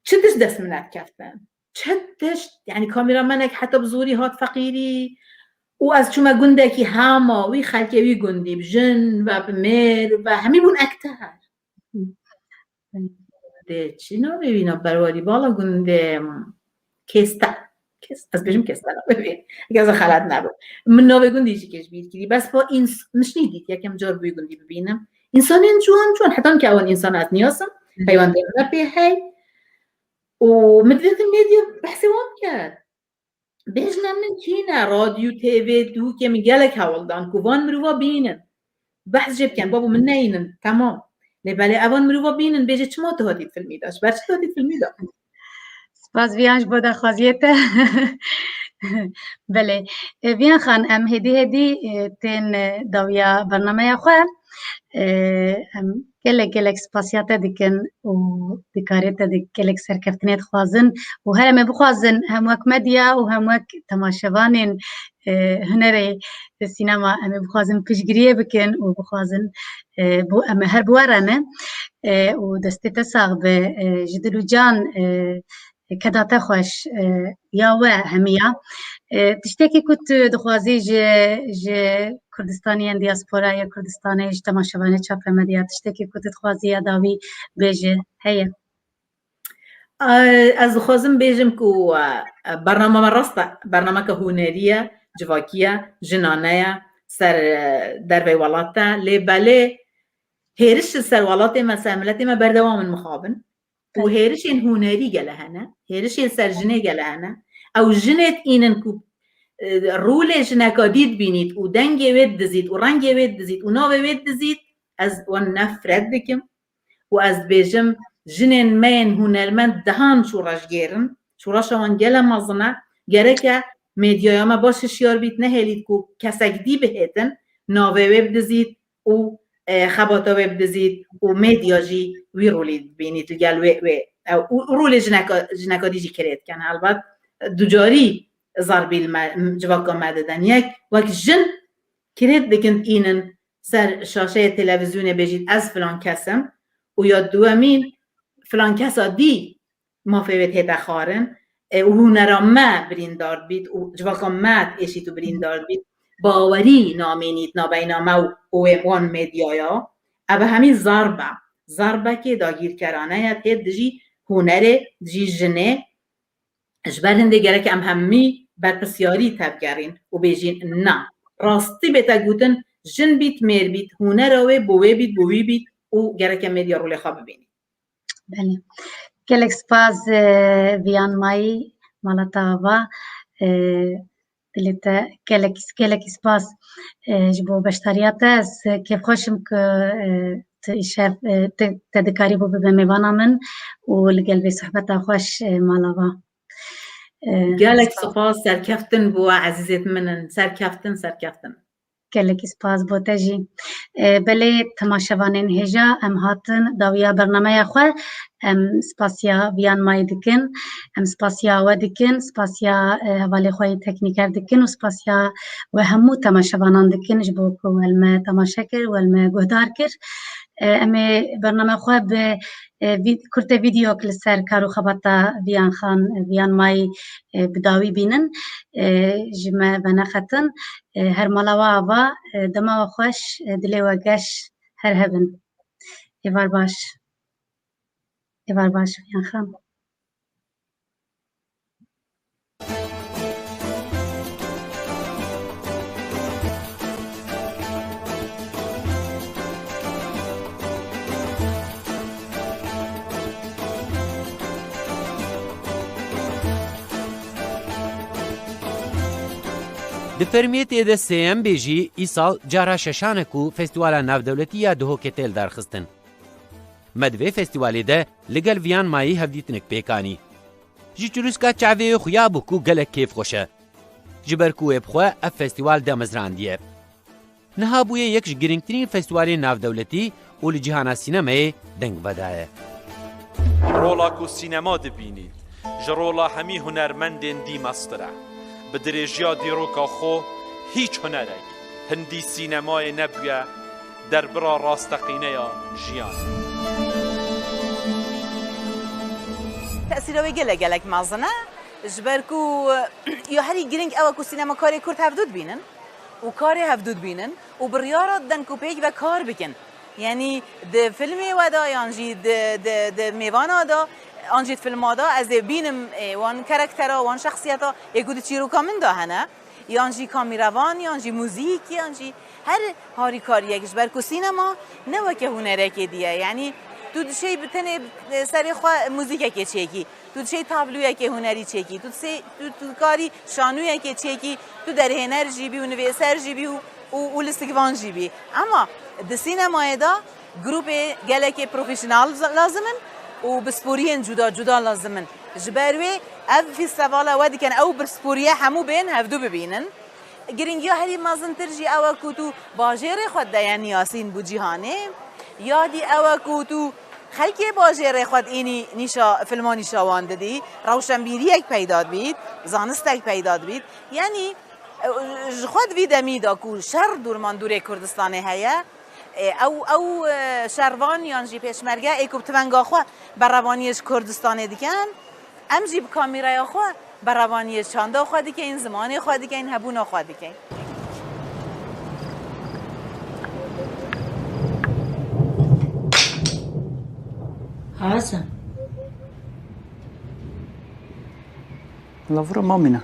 çi tişt dest min nedikeftin. Çi tişt, yani kameramenek heta bi zorî hat feqîrî û ez çûme gundekî hema wî xelkê wî gundî bi jin ve bi mêr ve hemî bûn ekter. Dê çi navê wî ne, Berwarî Bala gundê Kêste. Kês-, ez bêjim Kêste navê wî. Eke ez xelat nebim. Min navê gundî jî kêş bîr kirî. Bes pa ins-, min şinî dît, yekem car bûyî gundî bibînim. Însanên ciwan ciwan, hetan ke ewan însan ez niyasim, Hı. Peywendê min pê hey. Û min divêtin medya behsê wan ket. Bêjne min kî ne, radyo, T V, dûkê min gelek hewl dan ku van mirova bînin. Behs jê bikin, babo min neynin, temam. Lê belê evan mirova bînin, bêje çima tu hatî filmî de? Ji ber çi tu hatî filmî de? Spas Viyan ji bo daxwaziyê te. Belê. E, Viyan Xan, em hêdî hêdî, e, tên, e, dawiya bernameya xwe. E, em gelek gelek spasiya te dikin û dikarê te di gelek serkeftinê dixwazin û her em ê bixwazin hem wek medya û hem wek temaşevanên, e, hunerê sînema em ê bixwazin piştgiriyê bikin û bixwazin, e, bo em ê her bi we re ne, e, û destê te sax be, e, ji dil û can, e, keda te xweş, e, ya we hemiya. E, tiştekî ku tu dixwazî ji, ji Kurdistaniyên diaspora ya Kurdistanê, ji temaşevanê Çape Medya, tiştekî ku tu dixwazî ya dawî bêje, heye? E, ez dixwazim bêjim ku, e, bernama me rast e, bernameke hunerî ye, civakî ye, jinane ye, ser, e, dervey welat e, lê belê hêriş li ser welatê me, ser miletê me berdewam in mixabin. Û hêrişên hunerî gele hene, hêrişên ser jinê gele hene. Ew jinê dînin ku, e, rolê jineka dî dibînît û dengê wê didizît û rengê wê didizît û navê wê didizît, ez wan nefret dikim. Û ez dibêjim, jinên me yên hunermend dehan şoreşgêr in, şoreşa wan gele mezin e, gereke medyaya me baş hişyar bît, nehêlît ku kesek dî bihêtin, navê wê bidizît û, e, xebata wê bidizît û medya jî wî rolî bibînît li gel wê, wê, e, û rolê jineka, jineka dî jî kirê dikin. Helbet, ducarî zarbî li me, civaka me didin. Yek, wek jin kirê dikin, dînin ser şaşeyê televîzyonê bêjît, ez filan kes im û ya duwemîn, filan kesa dî mafê wê tête xwarin, e, û hunera me birîndar dibît û civaka me diêşît û birîndar dibît, bawerî namînît nabeyna me û, û wê wan medyaya. Ev hemî zarb e. Zarbekê dagîrkerane ye tê dijî hunerê, dijî jinê. Ji ber hindê gerek em hemî berpirsiyarî tevgerîn û bêjîn na. Rastî bête gotin, jin bît, mêr bît, hunera wê bo wê bît, bo wî bît û gerek em êdî rolê xwe bibînîn. Belê. Gelek spas, e, Viyan Mayî, mala te ava. E, dilê te gelek, gelekî spas, e, ji bo beşdariya te. Ez, e, kêfxweş im ku, e, tu îşev, e, te, te dikarî bo bibe mêvana min û li gel vê sohbeta xweş, e, mala va. E, Gelek spas. Spas, serkeftin bo we ezîzêt min in. Serkeftin, serkeftin. Gelekî spas bo te jî. E, belê temaşevanên hêja, em hatin dawiya bernameya xwe. Em spasiya Viyan Mayî dikin, em spasiya we dikin, spasiya, e, hevalê xwe yê teknîker dikin û spasiya we hemû temaşevanan dikin ji bo ku we li me temaşe kir, we li me guhdar kir. E, em ê bername xwe bi, e, vî-, kurte vîdeok li ser kar û xebata Viyan Xan, Viyan Mayî, e, bi dawî bînin. E, ji me veneqetin. E, her mala we ava, e, dema we xweş, e, dilê we geş, her hebin. Êvar baş. Êvar baş, Viyan Xan. Di fermiyetê de sêyem bê jî îsal cara şeşan e ku Festîwala Navdewletî ya Duhokê tê lidarxistin. Me di vê festîwalê de li gel Viyan Mayî hevdîtinek pêk anî. Ji çirûska çavê wê xuya bû ku gelek kêfxweş e. Ji ber ku wê bi xwe ev festîwal damezrandiye. Niha bûye yek ji girîngtirîn festîwalên navdewletî û li cîhana sînemeyê deng vedaye. Rola ku sînema dibînî, ji rola hemî hunermendên dî mestir e. Bi dirêjiya dîroka xwe, hîç hunerek hindî sînemayê nebûye derbira rasteqîne ya jiyanê. Tesîra wê gelek gelek mezin e. Ji ber ku ya herî girîng ew e ku sînemakarê Kurd hevdû dibînin û karê hevdû dibînin û biryara diden ku pêk ve kar bikin. Yanî di filmê we de yan jî di, di, di mêvana de an jî di filma de ez ê bînim, ê, wan karaktera, wan şexsiyeta ê ku di çîroka min de hene. Yan jî kamîrevan, yan jî muzîk, yan jî her harîkariyek, ji ber ku sînema ne weke hunerekê dî ye. Yanî tu dişêy bi tenê, e, serê xwe muzîkekê çêkî, tu dişêy tabloyekê hunerî çêkî, tu dişêy, tu, tu dikarî şanûyekê çêkî, tu derhêner jî bî û nivîser jî bî û, û, û li sigvan jî bî. Ema di sînemayê de grûpê gelekê profesyonel lazim in û pisporiyên cuda cuda lazim in. Ji ber wê ev festîvala we dikin, ew pisporiye hemû bên hevdû bibînin. Girîngiya herî mezintir jî ew e ku tu bajêrê xwe dide Yasîn bo cîhanê, ya dî ew e ku tu xelkê bajêrê xwe dînî nîşa, filma nîşa wan didî, rewşenbîriyek peyda dibît, zanistek peyda dibît. Yanî, e, ji xwe di vî demî de ku şer dûrmandûrê Kurdistanê heye, e, ew, ew, e, şervan yan jî pêşmerge ê ku bi tivenga xwe berevaniyê ji Kurdistanê dikin, em jî bi kamîreya xwe berevaniyê çanda xwe dikeyin, zimanê xwe dikeyin, hebûna xwe dikeyin. Haza. Lavura mamîne.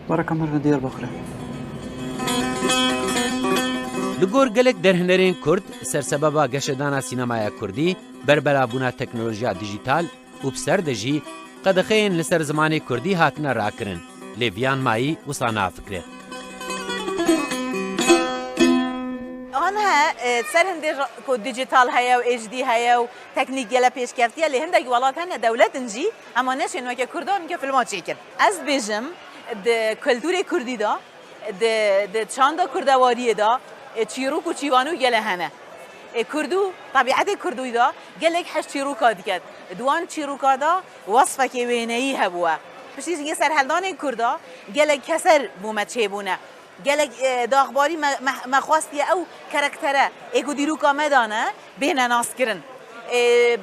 Baraka merve Diyarbakır'e. Li gor gelek derhênerên Kurd, sersebeba geşedana sînemaya Kurdî, berbelavbûna teknolojiya dijîtal û bi ser de jî qedexeyên li ser zimanê Kurdî hatine rakirin, lê Viyan Mayî wisa nafikire. Aniha, e, ser hindê ra-, ku dijîtal heye û H D heye û teknîk gele pêşkeftiye, lê hindek welat hene dewlet in jî, ema neşên weke Kurdan ke filma çêkin. Ez dibêjim, di kultûrê Kurdî de, di, di çanda kurdewariyê de, e, çîrok û çîvanû gele hene. E, Kurdû, tebîetê Kurdû de gelek hej çîroka diket. Di wan çîroka de wesfekê wêneyî hebûye. Piştî jî yê serheldanên Kurda gelek keser bo me çêbûne. Gelek, e, daxbarî me, me, me xwestiye ew karaktere ê ku dîroka me de ne, bêne naskirin. E, e,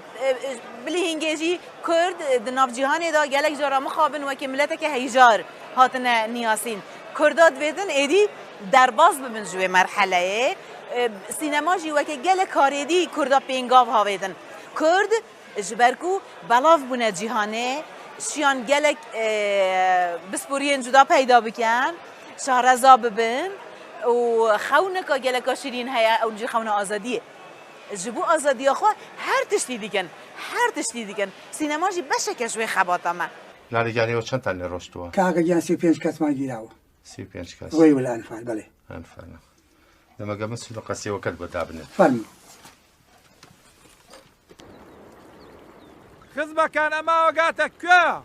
bilî hingê jî Kurd, e, di nav cîhanê de gelek cara mixabin wekî mileteke heyjar hatine niyasîn. Kurda divêtin êdî derbas bibin ji wê merheleyê. E, sînema jî weke gelek karê dî Kurda pêngav havêtin. Kurd, ji ber ku belav bûne cîhanê, Şiyan gelek, e, pisporiyên cuda peyda bikin, şahreza bibin û xewnika geleka şirîn heye, ew jî xewna azadiyê. Ji bo azadiya xwe her tiştî dikin, her tiştî dikin. Sînema jî beşeke ji wê xebata me. Nalê giyanê we çend tane roştuwa? Kaka giyan sî û pênc kesman gîrawa. Sî û pênc kes. Wê wila enfal, belê. Enfal. Demek min sînû qesê we ket bo dabine. Fermo. Xizmekan, ema agate ku?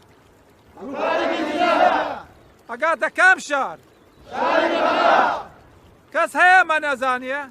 Agate kam şar? Kes heye me nezaniye?